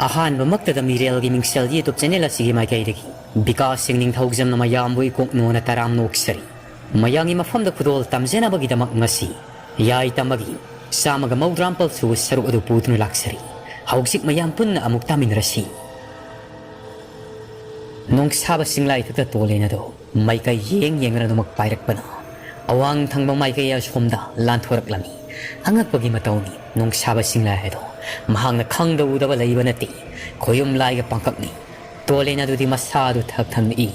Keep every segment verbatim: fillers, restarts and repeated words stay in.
ꯑꯍꯥꯟꯕꯃꯛꯇꯗ ꯃꯤꯔꯦꯜꯒꯤ ꯃꯤꯡꯁꯦꯜ YouTube channel ꯑꯁꯤꯒꯤ ꯃꯥꯏꯀꯩꯗꯒꯤ ꯕꯤꯀꯥꯁ ꯁꯤꯡ ꯅꯤꯡꯊꯧꯖꯝꯅ ꯃꯌꯥꯝꯕꯨ ꯏꯀꯣꯛ ꯅꯣꯟꯅ ꯇꯔꯥꯝꯅ ꯑꯣꯛꯆꯔꯤ꯫ ꯃꯌꯥꯝꯒꯤ ꯃꯐꯝꯗ ꯈꯨꯗꯣꯜ ꯇꯝꯖꯅꯕꯒꯤꯗꯃꯛ ꯉꯁꯤ ꯌꯥꯏ ꯇꯝꯕꯒꯤ ꯆꯥꯝꯃꯒ ꯃꯧꯗ꯭ꯔꯥ ꯃꯥꯄꯜ ꯁꯨꯕ ꯁꯔꯨꯛ ꯑꯗꯨ ꯄꯨꯗꯨꯅ ꯂꯥꯛꯆꯔꯤ꯫ ꯍꯧꯖꯤꯛ ꯃꯌꯥꯝ ꯄꯨꯟꯅ ꯑꯃꯨꯛ ꯇꯥꯃꯤꯟꯅꯔꯁꯤ꯫ ꯅꯣꯡꯁꯥꯕ ꯆꯤꯡꯂꯥꯏ ꯏꯊꯛꯇ ꯇꯣꯂꯦꯟ ꯑꯗꯨ ꯃꯥꯏꯀꯩ ꯌꯦꯡ ꯌꯦꯡꯗꯨꯅ ꯑꯗꯨꯃꯛ ꯄꯥꯏꯔꯛꯄꯅ ꯑꯋꯥꯡ ꯊꯪꯕ ꯃꯥꯏꯀꯩ ꯑꯁꯣꯝꯗ ꯂꯥꯟꯊꯣꯔꯛꯂꯝꯃꯤ꯫ ꯑꯉꯛꯄꯒꯤ ꯃꯇꯧꯅꯤ, ꯅꯣꯡꯁꯥꯕ ꯆꯤꯡꯂꯥꯏ ꯑꯗꯣ ꯃꯍꯥꯛꯅ ꯈꯪꯗ ꯎꯗꯕ ꯂꯩꯕ ꯅꯠꯇꯦ, ꯈꯣꯌꯨꯝ ꯂꯥꯏꯒ ꯄꯥꯡꯀꯛꯅꯤ꯫ ꯇꯣꯂꯦꯟ ꯑꯗꯨꯗꯤ ꯃꯁꯥ ꯑꯗꯨ ꯊꯛ ꯊꯛꯅ ꯏ꯫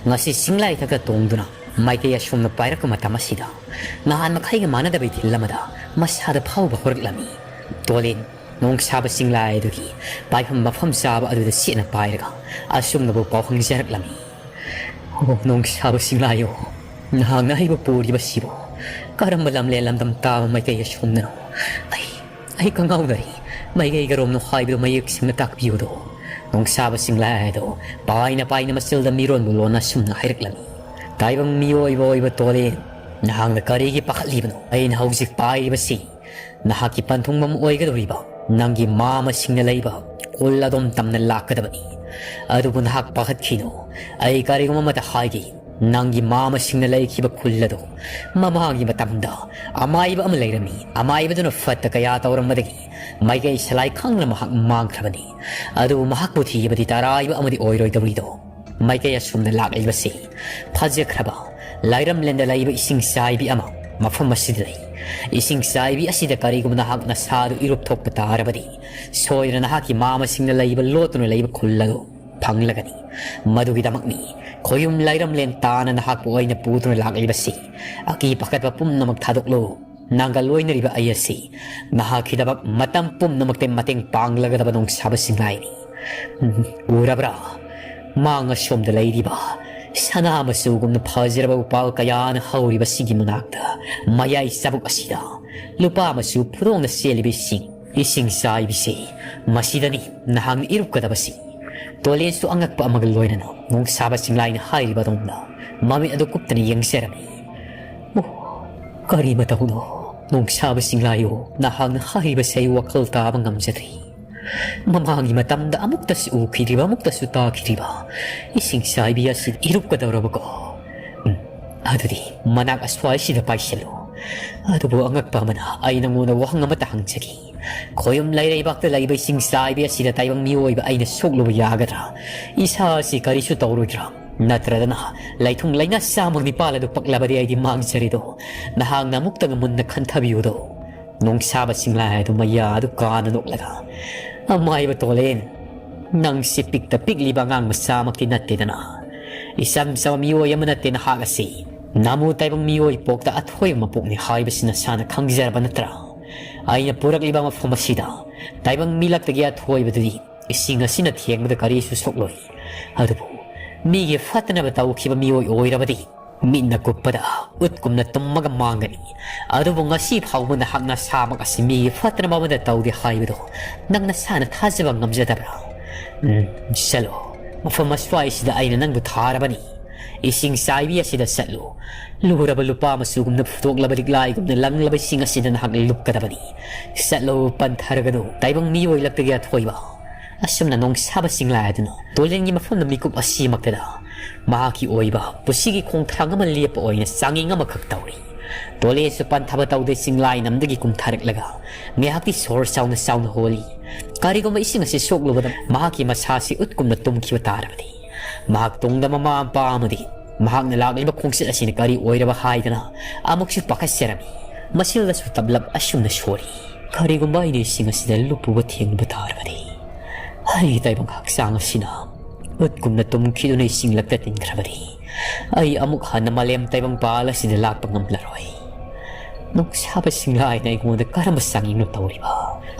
ꯉꯁꯤ ꯆꯤꯡꯂꯥꯏ ꯊꯛꯇ ꯇꯣꯡꯗꯨꯅ ꯃꯥꯏꯀꯩ ꯑꯁꯣꯝꯅ ꯄꯥꯏꯔꯛꯄ ꯃꯇꯝ ꯑꯁꯤꯗ ꯅꯍꯥꯟ ꯃꯈꯩꯒ ꯃꯥꯟꯅꯗꯕ ꯏꯊꯤꯜ ꯑꯃꯗ ꯃꯁꯥꯗ ꯐꯥꯎꯕ ꯍꯧꯔꯛꯂꯝꯃꯤ꯫ ꯇꯣꯂꯦꯟ ꯅꯣꯡꯁꯥꯕ ꯆꯤꯡꯂꯥꯏ ꯑꯗꯨꯒꯤ ꯄꯥꯏꯐꯝ ꯃꯐꯝ ꯆꯥꯕ ꯑꯗꯨꯗ ꯆꯦꯠꯅ ꯄꯥꯏꯔꯒ ꯑꯁꯨꯝꯅꯕꯨ ꯄꯥꯎ ꯍꯪꯖꯔꯛꯂꯝꯃꯤ꯫ "ꯑꯣ, ꯅꯣꯡꯁꯥꯕ ꯆꯤꯡꯂꯥꯏꯌꯣ, ꯅꯍꯥꯛꯅ ꯑꯩꯕꯨ ꯄꯨꯔꯤꯕꯁꯤꯕꯨ ꯀꯔꯝꯕ ꯂꯝꯂꯦꯟ ꯂꯝꯗꯝ ꯇꯥꯕ ꯃꯥꯏꯀꯩ ꯑꯁꯣꯝꯗꯅꯣ? ꯑꯩ, ꯑꯩ ꯀꯉꯥꯎꯅꯔꯤ꯫ ꯃꯥꯏꯀꯩ ꯀꯔꯣꯝꯅꯣ ꯍꯥꯏꯕꯗꯨ ꯃꯌꯦꯛ ꯁꯦꯡꯅ ꯇꯥꯛꯄꯤꯌꯨꯗꯣ?" ꯅꯣꯡꯁꯥꯕ ꯆꯤꯡꯂꯥꯏ ꯑꯗꯣ ꯄꯥꯏꯅ ꯄꯥꯏꯅ ꯃꯆꯤꯜꯗ ꯃꯤꯔꯣꯟꯕ ꯂꯣꯟꯅ ꯑꯁꯨꯝꯅ ꯍꯥꯏꯔꯛꯂꯝꯃꯤ꯫ "ꯇꯥꯏꯕꯪ ꯃꯤꯑꯣꯏꯕ ꯑꯣꯏꯕ ꯇꯣꯂꯦꯟ, ꯅꯍꯥꯛꯅ ꯀꯔꯤꯒꯤ ꯄꯥꯈꯠꯂꯤꯕꯅꯣ? ꯑꯩꯅ ꯍꯧꯖꯤꯛ ꯄꯥꯏꯔꯤꯕꯁꯤ ꯅꯍꯥꯛꯀꯤ ꯄꯟꯊꯨꯡꯐꯝ ꯑꯣꯏꯒꯗꯧꯔꯤꯕ ꯅꯪꯒꯤ ꯃꯥꯃꯁꯤꯡꯅ ꯂꯩꯕ ꯈꯨꯜ ꯑꯗꯣꯝ ꯇꯝꯅ ꯂꯥꯛꯀꯗꯕꯅꯤ꯫ ꯑꯗꯨꯕꯨ ꯅꯍꯥꯛ ꯄꯥꯈꯠꯈꯤꯅꯨ꯫ ꯑꯩ ꯀꯔꯤꯒꯨꯝꯕ ꯑꯃꯇ ꯍꯥꯏꯒꯦ꯫ ꯅꯪꯒꯤ ꯃꯥꯃꯁꯤꯡꯅ ꯂꯩꯈꯤꯕ ꯈꯨꯜ ꯑꯗꯨ ꯃꯃꯥꯡꯒꯤ ꯃꯇꯝꯗ ꯑꯃꯥꯏꯕ ꯑꯃ ꯂꯩꯔꯝꯃꯤ꯫ ꯑꯃꯥꯏꯕꯗꯨꯅ ꯐꯠꯇ ꯀꯌꯥ ꯇꯧꯔꯝꯕꯗꯒꯤ ꯃꯥꯏꯀꯩ ꯁꯂꯥꯏ ꯈꯪꯗꯅ ꯃꯍꯥꯛ ꯃꯥꯡꯈ꯭ꯔꯕꯅꯤ꯫ ꯑꯗꯨꯕꯨ ꯃꯍꯥꯛꯄꯨ ꯊꯤꯕꯗꯤ ꯇꯔꯥꯏꯕ ꯑꯃꯗꯤ ꯑꯣꯏꯔꯣꯏꯗꯧꯔꯤꯗꯣ꯫ ꯃꯥꯏꯀꯩ ꯑꯁꯣꯝꯗ ꯂꯥꯛꯂꯤꯕꯁꯤ ꯐꯖꯈ꯭ꯔꯕ ꯂꯥꯏꯔꯝꯂꯦꯟꯗ ꯂꯩꯕ ꯏꯁꯤꯡ ꯆꯥꯏꯕꯤ ꯑꯃ ꯃꯐꯝ ꯑꯁꯤꯗ ꯂꯩ꯫ ꯏꯁꯤꯡ ꯆꯥꯏꯕꯤ ꯑꯁꯤꯗ ꯀꯔꯤꯒꯨꯝꯕ ꯅꯍꯥꯛ ꯅꯁꯥꯗꯨ ꯏꯔꯨꯞ ꯊꯣꯛꯄ ꯇꯥꯔꯕꯗꯤ ꯁꯣꯏꯗꯅ ꯅꯍꯥꯛꯀꯤ ꯃꯥꯃꯁꯤꯡꯅ ꯂꯩꯕ ꯂꯣꯠꯇꯨꯅ ꯂꯩꯕ ꯈꯨꯜ ꯑꯗꯨ ꯐꯪꯂꯒꯅꯤ꯫ ꯃꯗꯨꯒꯤꯗꯃꯛꯅꯤ ꯈꯣꯌꯨꯝ ꯂꯥꯏꯔꯝꯂꯦꯟ ꯇꯥꯅ ꯅꯍꯥꯛꯄꯨ ꯑꯩꯅ ꯄꯨꯗꯨꯅ ꯂꯥꯛꯂꯤꯕꯁꯤ꯫ ꯑꯀꯤ ꯄꯥꯈꯠꯄ ꯄꯨꯝꯅꯃꯛ ꯊꯥꯗꯣꯛꯂꯨ꯫ ꯅꯪꯒ ꯂꯣꯏꯅꯔꯤꯕ ꯑꯩ ꯑꯁꯤ ꯅꯍꯥꯛꯀꯤꯗꯃꯛ ꯃꯇꯝ ꯄꯨꯝꯅꯃꯛꯇ ꯃꯇꯦꯡ ꯄꯥꯡꯂꯒꯗꯕ ꯅꯣꯡꯁꯥꯕ ꯆꯤꯡꯂꯥꯏꯅꯤ꯫ ꯎꯔꯕ꯭ꯔꯥ? ꯃꯥꯡ ꯑꯁꯣꯝꯗ ꯂꯩꯔꯤꯕ ꯁꯅꯥ ꯃꯆꯨꯒꯨꯝꯅ ꯐꯖꯔꯕ ꯎꯄꯥꯜ ꯀꯌꯥꯅ ꯍꯧꯔꯤꯕ ꯁꯤꯒꯤ ꯃꯅꯥꯛꯇ ꯃꯌꯥꯏ ꯆꯕꯨꯛ ꯑꯁꯤꯗ ꯂꯨꯄꯥ ꯃꯆꯨ ꯐꯨꯗꯣꯡꯅ ꯆꯦꯜꯂꯤꯕ ꯏꯁꯤꯡ, ꯏꯁꯤꯡ ꯆꯥꯏꯕꯤꯁꯤ ꯃꯁꯤꯗꯅꯤ ꯅꯍꯥꯛꯅ ꯏꯔꯨꯞꯀꯗꯕꯁꯤ꯫ ꯇꯣꯂꯦꯟꯁꯨ ꯑꯉꯛꯄ ꯑꯃꯒ ꯂꯣꯏꯅꯅ ꯅꯣꯡꯁꯥꯕ ꯆꯤꯡꯂꯥꯏꯅ ꯍꯥꯏꯔꯤꯕ ꯑꯗꯣꯝꯗ ꯃꯃꯤꯠ ꯑꯗꯨ ꯀꯨꯞꯇꯅ ꯌꯦꯡꯖꯔꯝꯃꯤ꯫ "ꯑꯣ, ꯀꯔꯤ ꯃꯇꯧꯅꯣ? ꯅꯣꯡꯁꯥꯕ ꯆꯤꯡꯂꯥꯏꯌꯣ, ꯅꯍꯥꯛꯅ ꯍꯥꯏꯔꯤꯕꯁꯦ ꯑꯩ ꯋꯥꯈꯜ ꯇꯥꯕ ꯉꯝꯖꯗ꯭ꯔꯤ꯫ ꯃꯃꯥꯡꯒꯤ ꯃꯇꯝꯗ ꯑꯃꯨꯛꯇꯁꯨ ꯎꯈꯤꯗ꯭ꯔꯤꯕ, ꯑꯃꯨꯛꯇꯁꯨ ꯇꯥꯈꯤꯗ꯭ꯔꯤꯕ ꯏꯁꯤꯡ ꯆꯥꯏꯕꯤ ꯑꯁꯤ ꯏꯔꯨꯞꯀꯗꯧꯔꯕꯀꯣ? ꯎꯝ, ꯑꯗꯨꯗꯤ ꯃꯅꯥꯛ ꯑꯁ꯭ꯋꯥꯏꯁꯤꯗ ꯄꯥꯏꯁꯤꯜꯂꯨ, ꯑꯗꯨꯕꯨ ꯑꯉꯛꯄ ꯑꯃꯅ, ꯑꯩ ꯅꯉꯣꯟꯗ ꯋꯥꯍꯪ ꯑꯃꯇ ꯍꯪꯖꯒꯦ꯫ ꯈꯣꯌꯨꯝ ꯂꯩꯔꯩꯕꯥꯛꯇ ꯂꯩꯕ ꯏꯁꯤꯡ ꯆꯥꯏꯕꯤ ꯑꯁꯤꯗ ꯇꯥꯏꯕꯪ ꯃꯤꯑꯣꯏꯕ ꯑꯩꯅ ꯁꯣꯛꯂꯨꯕ ꯌꯥꯒꯗ꯭ꯔꯥ? ꯏꯁꯥ ꯑꯁꯤ ꯀꯔꯤꯁꯨ ꯇꯧꯔꯣꯏꯗ꯭ꯔꯥ? ꯅꯠꯇ꯭ꯔꯒꯅ ꯂꯩꯊꯨꯡ ꯂꯩꯅꯥ ꯆꯥꯝꯃꯒꯤ ꯅꯤꯄꯥꯜ ꯑꯗꯨ ꯄꯛꯂꯕꯗꯤ ꯑꯩꯗꯤ ꯃꯥꯡꯖꯔꯦꯗꯣ꯫ ꯅꯍꯥꯛꯅ ꯑꯃꯨꯛꯇꯪ ꯃꯨꯟꯅ ꯈꯟꯊꯕꯤꯌꯨꯗꯣ꯫ ꯅꯣꯡꯁꯥꯕ ꯁꯤꯡꯂꯥꯏ ꯑꯗꯨ ꯃꯌꯥ ꯑꯗꯨ ꯀꯥꯅ ꯅꯣꯛꯂꯒ, "ꯑꯃꯥꯏꯕ ꯇꯣꯂꯦꯟ, ꯅꯪꯁꯤ ꯄꯤꯛꯇ ꯄꯤꯛꯂꯤꯕ ꯑꯉꯥꯡ ꯃꯆꯥꯃꯛꯇꯤ ꯅꯠꯇꯦꯗꯅ꯫ ꯏꯆꯝ ꯆꯝꯕ ꯃꯤꯑꯣꯏ ꯑꯃ ꯅꯠꯇꯦ ꯅꯍꯥꯛ ꯑꯁꯤ꯫ ꯅꯃꯨ ꯇꯥꯏꯕꯪ ꯃꯤꯑꯣꯏ ꯄꯣꯛꯇ ꯑꯊꯣꯏꯕ ꯃꯄꯣꯛꯅꯤ ꯍꯥꯏꯕꯁꯤ ꯅꯁꯥꯅ ꯈꯪꯖꯔꯕ ꯅꯠꯇ꯭ꯔꯥ? ꯑꯩꯅ ꯄꯨꯔꯛꯂꯤꯕ ꯃꯐꯝ ꯑꯁꯤꯗ ꯇꯥꯏꯕꯪ ꯃꯤꯂꯛꯇꯒꯤ ꯑꯊꯣꯏꯕꯗꯨꯗꯤ ꯏꯁꯤꯡ ꯑꯁꯤꯅ ꯊꯦꯡꯕꯗ ꯀꯔꯤꯁꯨ ꯁꯣꯛꯂꯣꯏ꯫ ꯑꯗꯨꯕꯨ ꯃꯤꯒꯤ ꯐꯠꯇꯅꯕ ꯇꯧꯈꯤꯕ ꯃꯤꯑꯣꯏ ꯑꯣꯏꯔꯕꯗꯤ ꯃꯤꯠꯅ ꯀꯨꯞꯄꯗ ꯎꯠꯀꯨꯝꯅ ꯇꯨꯝꯃꯒ ꯃꯥꯡꯒꯅꯤ꯫ ꯑꯗꯨꯕꯨ ꯉꯁꯤ ꯐꯥꯎꯕ ꯅꯍꯥꯛ ꯅꯁꯥꯃꯛ ꯑꯁꯤ ꯃꯤꯒꯤ ꯐꯠꯇꯅꯕ ꯑꯃꯗ ꯇꯧꯗꯦ ꯍꯥꯏꯕꯗꯨ ꯅꯪ ꯅꯁꯥꯅ ꯊꯥꯖꯕ ꯉꯝꯖꯗꯕ꯭ꯔꯥ? ꯎꯝ, ꯆꯠꯂꯣ꯫ ꯃꯐꯝ ꯑꯁ꯭ꯋꯥꯏꯁꯤꯗ ꯑꯩꯅ ꯅꯪꯕꯨ ꯊꯥꯔꯕꯅꯤ꯫ ꯏꯁꯤꯡ ꯆꯥꯏꯕꯤ ꯑꯁꯤꯗ ꯆꯠꯂꯨ꯫ ꯂꯨꯔꯕ ꯂꯨꯄꯥ ꯃꯆꯨꯒꯨꯝꯅ ꯐꯨꯗꯣꯛꯂꯕ ꯂꯤꯛꯂꯥꯏꯒꯨꯝꯅ ꯂꯪꯂꯕ ꯏꯁꯤꯡ ꯑꯁꯤꯗ ꯅꯍꯥꯛ ꯂꯨꯞꯀꯗꯕꯅꯤ꯫ ꯆꯠꯂꯨ, ꯄꯟꯊꯔꯒꯅꯨ, ꯇꯥꯏꯕꯪ ꯃꯤꯑꯣꯏ ꯂꯛꯇꯒꯤ ꯑꯊꯣꯏꯕ꯫ ꯑꯁꯨꯝꯅ ꯅꯣꯡꯁꯥꯕ ꯁꯤꯡꯂꯥꯏ ꯑꯗꯨꯅ ꯇꯣꯂꯦꯟꯒꯤ ꯃꯐꯝꯗ ꯃꯤꯀꯨꯞ ꯑꯁꯤꯃꯛꯇꯗ ꯃꯍꯥꯛꯀꯤ ꯑꯣꯏꯕ ꯄꯨꯟꯁꯤꯒꯤ ꯈꯣꯡꯊꯥꯡ ꯑꯃ ꯂꯦꯞꯄ ꯑꯣꯏꯅ ꯆꯥꯡꯌꯦꯡ ꯑꯃꯈꯛ ꯇꯧꯔꯤ꯫ ꯇꯣꯂꯦꯟꯁꯨ ꯄꯟꯊꯕ ꯇꯧꯗꯦ, ꯆꯤꯡꯂꯥꯏ ꯅꯝꯗꯒꯤ ꯀꯨꯝꯊꯔꯛꯂꯒ ꯉꯥꯏꯍꯥꯛꯇꯤ ꯁꯣꯔ ꯆꯥꯎꯅ ꯆꯥꯎꯅ ꯍꯣꯜꯂꯤ꯫ ꯀꯔꯤꯒꯨꯝꯕ ꯏꯁꯤꯡ ꯑꯁꯤ ꯁꯣꯛꯂꯨꯕꯗ ꯃꯍꯥꯛꯀꯤ ꯃꯁꯥꯁꯤ ꯎꯠꯀꯨꯝꯅ ꯇꯨꯝꯈꯤꯕ ꯇꯥꯔꯕꯗꯤ, ꯃꯍꯥꯛ ꯇꯨꯡꯗ ꯃꯃꯥ ꯃꯄꯥ ꯑꯃꯗꯤ ꯃꯍꯥꯛꯅ ꯂꯥꯛꯂꯤꯕ ꯈꯣꯡꯆꯠ ꯑꯁꯤꯅ ꯀꯔꯤ ꯑꯣꯏꯔꯕ ꯍꯥꯏꯗꯅ ꯑꯃꯨꯛꯁꯨ ꯄꯥꯈꯠꯆꯔꯝꯃꯤ꯫ ꯃꯁꯤꯗꯁꯨ ꯇꯞꯂꯞ ꯑꯁꯨꯝꯅ ꯁꯣꯔꯤ꯫ ꯀꯔꯤꯒꯨꯝꯕ ꯑꯩꯅ ꯏꯁꯤꯡ ꯑꯁꯤꯗ ꯂꯨꯞꯄꯨꯕ ꯊꯦꯡꯕ ꯇꯥꯔꯕꯗꯤ, ꯑꯩꯒꯤ ꯇꯥꯏꯕꯪ ꯍꯛꯆꯥꯡ ꯑꯁꯤꯅ ꯎꯠꯀꯨꯝꯅ ꯇꯨꯝꯈꯤꯗꯨꯅ ꯏꯁꯤꯡꯂꯛꯇ ꯇꯤꯟꯈ꯭ꯔꯕꯗꯤ, ꯑꯩ ꯑꯃꯨꯛ ꯍꯟꯅ ꯃꯥꯂꯦꯝ ꯇꯥꯏꯕꯪ ꯄꯥꯜ ꯑꯁꯤꯗ ꯂꯥꯛꯄ ꯉꯝꯂꯔꯣꯏ꯫ ꯅꯣꯡꯁꯥꯕ ꯁꯤꯡꯂꯥꯏꯅ ꯑꯩꯉꯣꯟꯗ ꯀꯔꯝꯕ ꯆꯥꯡꯌꯦꯡꯅꯣ ꯇꯧꯔꯤꯕ?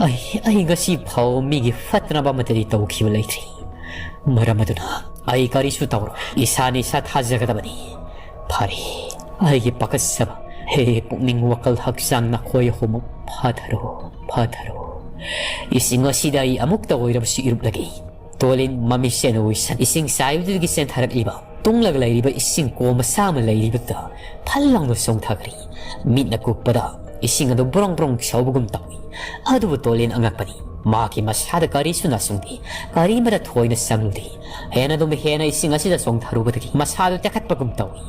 ꯑꯩ, ꯑꯩ ꯉꯁꯤ ꯐꯥꯎ ꯃꯤꯒꯤ ꯐꯠꯇꯅꯕ ꯑꯃꯠꯇꯗꯤ ꯇꯧꯈꯤꯕ ꯂꯩꯇ꯭ꯔꯤ꯫ ꯃꯔꯝ ꯑꯗꯨꯅ ꯑꯩ ꯀꯔꯤꯁꯨ ꯇꯧꯔꯣꯏ꯫ ꯏꯁꯥꯅ ꯏꯁꯥ ꯊꯥꯖꯒꯗꯕꯅꯤ꯫ ꯐꯔꯦ, ꯑꯩꯒꯤ ꯄꯥꯈꯠꯆꯕ, ꯍꯦ ꯄꯨꯛꯅꯤꯡ, ꯋꯥꯈꯜ, ꯍꯛꯆꯥꯡ, ꯅꯈꯣꯏ ꯑꯍꯨꯝꯃꯛ ꯐꯥꯊꯔꯣ, ꯐꯥꯊꯔꯣ꯫ ꯏꯁꯤꯡ ꯑꯁꯤꯗ ꯑꯩ ꯑꯃꯨꯛꯇ ꯑꯣꯏꯔꯕꯁꯨ ꯏꯔꯨꯞꯂꯒꯦ꯫ ꯇꯣꯂꯤꯟ ꯃꯃꯤꯠꯁꯦꯟ ꯑꯣꯏꯁꯟ ꯏꯁꯤꯡ ꯆꯥꯏꯕꯗꯨꯗꯒꯤ ꯆꯦꯟꯊꯔꯛꯂꯤꯕ, ꯇꯨꯡꯂꯒ ꯂꯩꯔꯤꯕ ꯏꯁꯤꯡ ꯀꯣꯝ ꯃꯆꯥ ꯑꯃ ꯂꯩꯔꯤꯕꯗꯨꯗ ꯐꯜ ꯂꯥꯎꯅ ꯆꯣꯡꯊꯈ꯭ꯔꯤ꯫ ꯃꯤꯠꯅ ꯀꯨꯞꯄꯗ ꯏꯁꯤꯡ ꯑꯗꯨ ꯕ꯭ꯔꯣꯡ ꯕ꯭ꯔꯣꯡ ꯁꯧꯕꯒꯨꯝ ꯇꯧꯏ꯫ ꯑꯗꯨꯕꯨ ꯇꯣꯂꯤꯟ ꯑꯉꯛꯄꯅꯤ꯫ ꯃꯍꯥꯛꯀꯤ ꯃꯁꯥꯗ ꯀꯔꯤꯁꯨ ꯅꯥꯁꯨꯡꯗꯦ, ꯀꯔꯤꯃꯠꯇ ꯊꯣꯏꯅ ꯆꯪꯂꯨꯗꯦ꯫ ꯍꯦꯟꯅ ꯑꯗꯨꯝ ꯍꯦꯟꯅ ꯏꯁꯤꯡ ꯑꯁꯤꯗ ꯆꯣꯡꯊꯔꯨꯕꯗꯒꯤ ꯃꯁꯥꯗꯨ ꯇꯦꯛꯈꯠꯄꯒꯨꯝ ꯇꯧꯏ꯫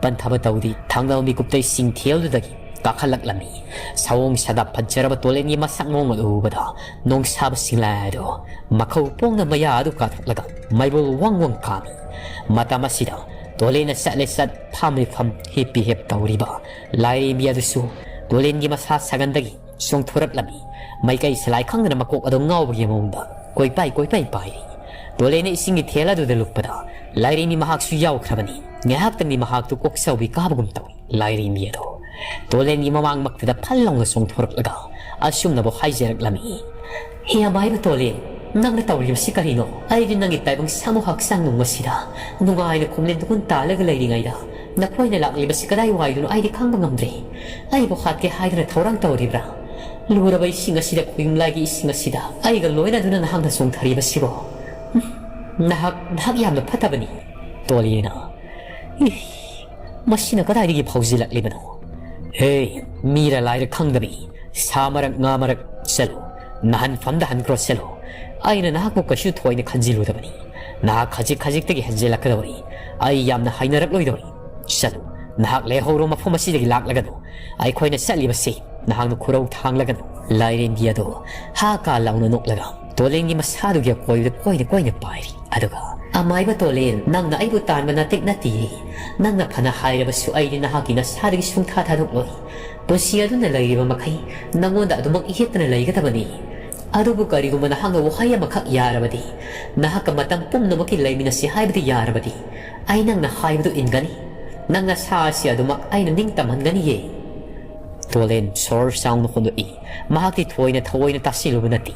ꯄꯟꯊꯕ ꯇꯧꯗꯦ, ꯊꯪꯅꯕ ꯃꯤꯀꯨꯞꯇ ꯏꯁꯤꯡ ꯊꯦꯜꯗꯨꯗꯒꯤ ꯀꯥꯈꯠꯂꯛꯂꯝꯃꯤ꯫ ꯁꯑꯣꯡ ꯁꯥꯗꯥ ꯐꯖꯔꯕ ꯇꯣꯂꯦꯟꯒꯤ ꯃꯁꯛ ꯃꯑꯣꯡ ꯑꯗꯨ ꯎꯕꯗ ꯅꯣꯡꯁꯥꯕ ꯁꯤꯡꯂꯥꯏ ꯑꯗꯨ ꯃꯈꯧ ꯄꯣꯡꯅ ꯃꯌꯥ ꯑꯗꯨ ꯀꯥꯊꯣꯛꯂꯒ ꯃꯩꯕꯨꯜ ꯋꯥꯡ ꯋꯥꯡ ꯀꯥꯝꯃꯤ꯫ ꯃꯇꯝ ꯑꯁꯤꯗ ꯇꯣꯂꯦꯟꯅ ꯆꯠꯂꯦ ꯆꯠ, ꯐꯝꯂꯦ ꯐꯝ, ꯍꯤꯞꯄꯤ ꯍꯤꯞ ꯇꯧꯔꯤꯕ ꯂꯥꯏꯔꯦꯝꯕꯤ ꯑꯗꯨꯁꯨ ꯇꯣꯂꯦꯟꯒꯤ ꯃꯁꯥ ꯁꯥꯒꯟꯗꯒꯤ ꯆꯣꯡꯊꯣꯔꯛꯂꯝꯃꯤ꯫ ꯃꯥꯏꯀꯩ ꯁꯂꯥꯏ ꯈꯪꯗꯅ ꯃꯀꯣꯛ ꯑꯗꯨ ꯉꯥꯎꯕꯒꯤ ꯃꯑꯣꯡꯗ ꯀꯣꯏꯄꯥꯏ ꯀꯣꯏꯄꯥꯏ ꯄꯥꯏꯔꯤ꯫ ꯇꯣꯂꯦꯟꯅ ꯏꯁꯤꯡꯒꯤ ꯊꯦꯜ ꯑꯗꯨꯗ ꯂꯨꯞꯄꯗ ꯂꯥꯏꯔꯦꯝꯕꯤ ꯃꯍꯥꯛꯁꯨ ꯌꯥꯎꯈ꯭ꯔꯕꯅꯤ꯫ ꯉꯥꯏꯍꯥꯛꯇꯪꯗꯤ ꯃꯍꯥꯛꯇꯨ ꯀꯣꯛꯆꯥꯎꯕꯤ ꯀꯥꯕꯒꯨꯝ ꯇꯧꯏ꯫ ꯂꯥꯏꯔꯦꯝꯕꯤ ꯑꯗꯣ ꯇꯣꯂꯦꯟꯒꯤ ꯃꯃꯥꯡꯃꯛꯇꯗ ꯐꯜ ꯂꯥꯎꯅ ꯆꯣꯡꯊꯣꯔꯛꯂꯒ ꯑꯁꯨꯝꯅꯕꯨ ꯍꯥꯏꯖꯔꯛꯂꯝꯃꯤ: "ꯍꯦ ꯑꯃꯥꯏꯕ ꯇꯣꯂꯦꯟ, ꯅꯪꯅ ꯇꯧꯔꯤꯕꯁꯤ ꯀꯔꯤꯅꯣ? ꯑꯩꯗꯤ ꯅꯪꯒꯤ ꯇꯥꯏꯕꯪ ꯁꯥꯃꯨ ꯍꯛꯆꯥꯡ ꯅꯨꯡꯃꯁꯤꯗ ꯅꯨꯡꯉꯥꯏꯅ ꯈꯣꯡꯂꯦꯟ ꯇꯨꯈꯨꯟ ꯇꯥꯜꯂꯒ ꯂꯩꯔꯤꯉꯩꯗ ꯅꯈꯣꯏꯅ ꯂꯥꯛꯂꯤꯕꯁꯤ ꯀꯗꯥꯏ ꯋꯥꯏꯗꯅꯣ ꯑꯩꯗꯤ ꯈꯪꯕ ꯉꯝꯗ꯭ꯔꯦ꯫ ꯑꯩꯕꯨ ꯍꯥꯠꯀꯦ ꯍꯥꯏꯗꯨꯅ ꯊꯧꯔꯥꯡ ꯇꯧꯔꯤꯕ꯭ꯔꯥ? ꯂꯨꯔꯕ ꯏꯁꯤꯡ ꯑꯁꯤꯗ, ꯈꯣꯌꯨꯝꯂꯥꯏꯒꯤ ꯏꯁꯤꯡ ꯑꯁꯤꯗ ꯑꯩꯒ ꯂꯣꯏꯅꯗꯨꯅ ꯅꯍꯥꯛꯅ ꯆꯣꯡꯊꯔꯤꯕꯁꯤꯕꯣ? ꯎꯝ, ꯅꯍꯥꯛ, ꯅꯍꯥꯛ ꯌꯥꯝꯅ ꯐꯠꯇꯕꯅꯤ꯫" ꯇꯣꯂꯦꯟꯅ: "ꯏ, ꯃꯁꯤꯅ ꯀꯗꯥꯏꯗꯒꯤ ꯐꯥꯎꯖꯤꯜꯂꯛꯂꯤꯕꯅꯣ? ꯍꯦ, ꯃꯤꯔ ꯂꯥꯏꯔ ꯈꯪꯗꯕꯤ, ꯁꯥ ꯃꯔꯛ ꯉꯥ ꯃꯔꯛ ꯆꯠꯂꯨ, ꯅꯍꯟꯐꯝꯗ ꯍꯟꯈ꯭ꯔꯣ ꯆꯠꯂꯨ꯫ ꯑꯩꯅ ꯅꯍꯥꯛꯄꯨ ꯀꯩꯁꯨ ꯊꯣꯏꯅ ꯈꯟꯖꯤꯜꯂꯨꯗꯕꯅꯤ꯫ ꯅꯍꯥꯛ ꯈꯖꯤꯛ ꯈꯖꯤꯛꯇꯒꯤ ꯍꯦꯟꯖꯤꯜꯂꯛꯀꯗꯧꯔꯤ꯫ ꯑꯩ ꯌꯥꯝꯅ ꯍꯥꯏꯅꯔꯛꯂꯣꯏꯗꯧꯔꯤ꯫ ꯆꯠꯂꯨ, ꯅꯍꯥꯛ ꯂꯩꯍꯧꯔꯣ, ꯃꯐꯝ ꯑꯁꯤꯗꯒꯤ ꯂꯥꯛꯂꯒꯅꯨ꯫ ꯑꯩꯈꯣꯏꯅ ꯆꯠꯂꯤꯕꯁꯤ ꯅꯍꯥꯛꯅ ꯈꯨꯔꯧ ꯊꯥꯡꯂꯒꯅꯨ꯫" ꯂꯥꯏꯔꯦꯝꯕꯤ ꯑꯗꯨ ꯍꯥ ꯀꯥ ꯂꯥꯎꯅ ꯅꯣꯛꯂꯒ ꯇꯣꯂꯦꯟꯒꯤ ꯃꯁꯥꯗꯨꯒꯤ ꯑꯀꯣꯏꯕꯗ ꯀꯣꯏꯅ ꯀꯣꯏꯅ ꯄꯥꯏꯔꯤ꯫ ꯑꯗꯨꯒ: "ꯑꯃꯥꯏꯕ ꯇꯣꯂꯦꯟ, ꯅꯪꯅ ꯑꯩꯕꯨ ꯇꯥꯟꯕ ꯅꯥꯇꯦꯛ ꯅꯠꯇꯦꯌꯦ꯫ ꯅꯪꯅ ꯐꯅ ꯍꯥꯏꯔꯕꯁꯨ ꯑꯩꯗꯤ ꯅꯍꯥꯛꯀꯤ ꯅꯁꯥꯗꯒꯤ ꯁꯨꯡꯊꯥ ꯊꯥꯗꯣꯛꯂꯣꯏ꯫ ꯄꯨꯟꯁꯤ ꯑꯗꯨꯅ ꯂꯩꯔꯤꯕ ꯃꯈꯩ ꯅꯪꯉꯣꯟꯗ ꯑꯗꯨꯃꯛ ꯌꯦꯠꯇꯅ ꯂꯩꯒꯗꯕꯅꯤ꯫ ꯑꯗꯨꯕꯨ ꯀꯔꯤꯒꯨꯝꯕ ꯅꯍꯥꯛꯅ ꯋꯥꯍꯩ ꯑꯃꯈꯛ ꯌꯥꯔꯕꯗꯤ, ꯅꯍꯥꯛꯀ ꯃꯇꯝ ꯄꯨꯝꯅꯃꯛꯀꯤ ꯂꯩꯃꯤꯟꯅꯁꯤ ꯍꯥꯏꯕꯗꯤ ꯌꯥꯔꯕꯗꯤ, ꯑꯩ ꯅꯪꯅ ꯍꯥꯏꯕꯗꯨ ꯏꯟꯒꯅꯤ꯫ ꯅꯪ ꯅꯁꯥ ꯑꯁꯤ ꯑꯗꯨꯃꯛ ꯑꯩꯅ ꯅꯤꯡꯇꯝꯍꯟꯒꯅꯤꯌꯦ꯫" ꯇꯣꯂꯦꯟ ꯁꯣꯔ ꯆꯥꯎꯅ ꯍꯣꯟꯗꯣꯛꯏ꯫ ꯃꯍꯥꯛꯇꯤ ꯊꯣꯏꯅ ꯊꯑꯣꯏꯅ ꯇꯥꯁꯤꯜꯂꯨꯕ ꯅꯠꯇꯦ꯫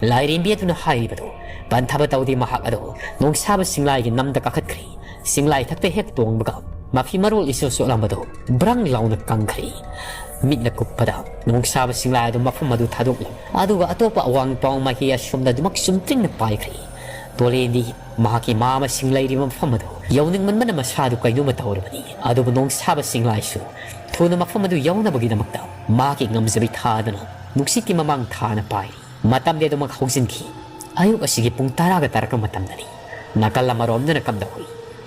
ꯂꯥꯏꯔꯦꯝꯕꯤ ꯑꯗꯨꯅ ꯍꯥꯏꯔꯤꯕꯗꯨ ꯄꯟꯊꯕ ꯇꯧꯗꯦ꯫ ꯃꯍꯥꯛ ꯑꯗꯨ ꯅꯣꯡꯁꯥꯕ ꯁꯤꯡꯂꯥꯏꯒꯤ ꯅꯝꯗ ꯀꯥꯈꯠꯈ꯭ꯔꯦ꯫ ꯁꯤꯡꯂꯥꯏ ꯊꯛꯇ ꯍꯦꯛ ꯇꯣꯡꯕꯒ ꯃꯐꯤ ꯃꯔꯣꯜ ꯏꯆꯣꯠ ꯆꯣꯠꯂꯝꯕꯗꯨ ꯕ꯭ꯔꯪ ꯂꯥꯎꯅ ꯀꯪꯈ꯭ꯔꯦ꯫ ꯃꯤꯠꯅ ꯀꯨꯞꯄꯗ ꯅꯣꯡꯁꯥꯕ ꯁꯤꯡꯂꯥꯏ ꯑꯗꯨ ꯃꯐꯝ ꯑꯗꯨ ꯊꯥꯗꯣꯛꯂꯝꯃꯤ꯫ ꯑꯗꯨꯒ ꯑꯇꯣꯞꯄ ꯑꯋꯥꯡ ꯄꯥꯎ ꯃꯥꯏꯀꯩ ꯑꯁꯣꯝꯗ ꯑꯗꯨꯃꯛ ꯆꯨꯝꯇ꯭ꯔꯤꯡꯅ ꯄꯥꯏꯈ꯭ꯔꯦ꯫ ꯇꯣꯂꯦꯟꯗꯤ ꯃꯍꯥꯛꯀꯤ ꯃꯥ ꯑꯃꯁꯤꯡ ꯂꯩꯔꯤꯕ ꯃꯐꯝ ꯑꯗꯨ ꯌꯧꯅꯤꯡꯃꯟꯕꯅ ꯃꯁꯥꯗꯨ ꯀꯩꯅꯣꯝꯃ ꯇꯧꯔꯕꯅꯤ꯫ ꯑꯗꯨꯕꯨ ꯅꯣꯡꯁꯥꯕ ꯁꯤꯡꯂꯥꯏꯁꯨ ꯊꯨꯅ ꯃꯐꯝ ꯑꯗꯨ ꯌꯧꯅꯕꯒꯤꯗꯃꯛꯇ ꯃꯍꯥꯛꯀꯤ ꯉꯝꯖꯕꯤ ꯊꯥꯗꯅ ꯅꯨꯡꯁꯤꯠꯀꯤ ꯃꯃꯥꯡ ꯊꯥꯅ ꯄꯥꯏꯔꯤ꯫ ꯃꯇꯝꯗꯤ ꯑꯗꯨꯃꯛ ꯍꯧꯖꯤꯟꯈꯤ꯫ ꯑꯌꯨꯛ ꯑꯁꯤꯒꯤ ꯄꯨꯡ ꯇꯔꯥꯒ ꯇꯥꯔꯛꯄ ꯃꯇꯝꯗꯅꯤ꯫ ꯅꯥꯀꯜ ꯑꯃꯔꯣꯝꯗꯅ ꯀꯝꯗꯧꯏ?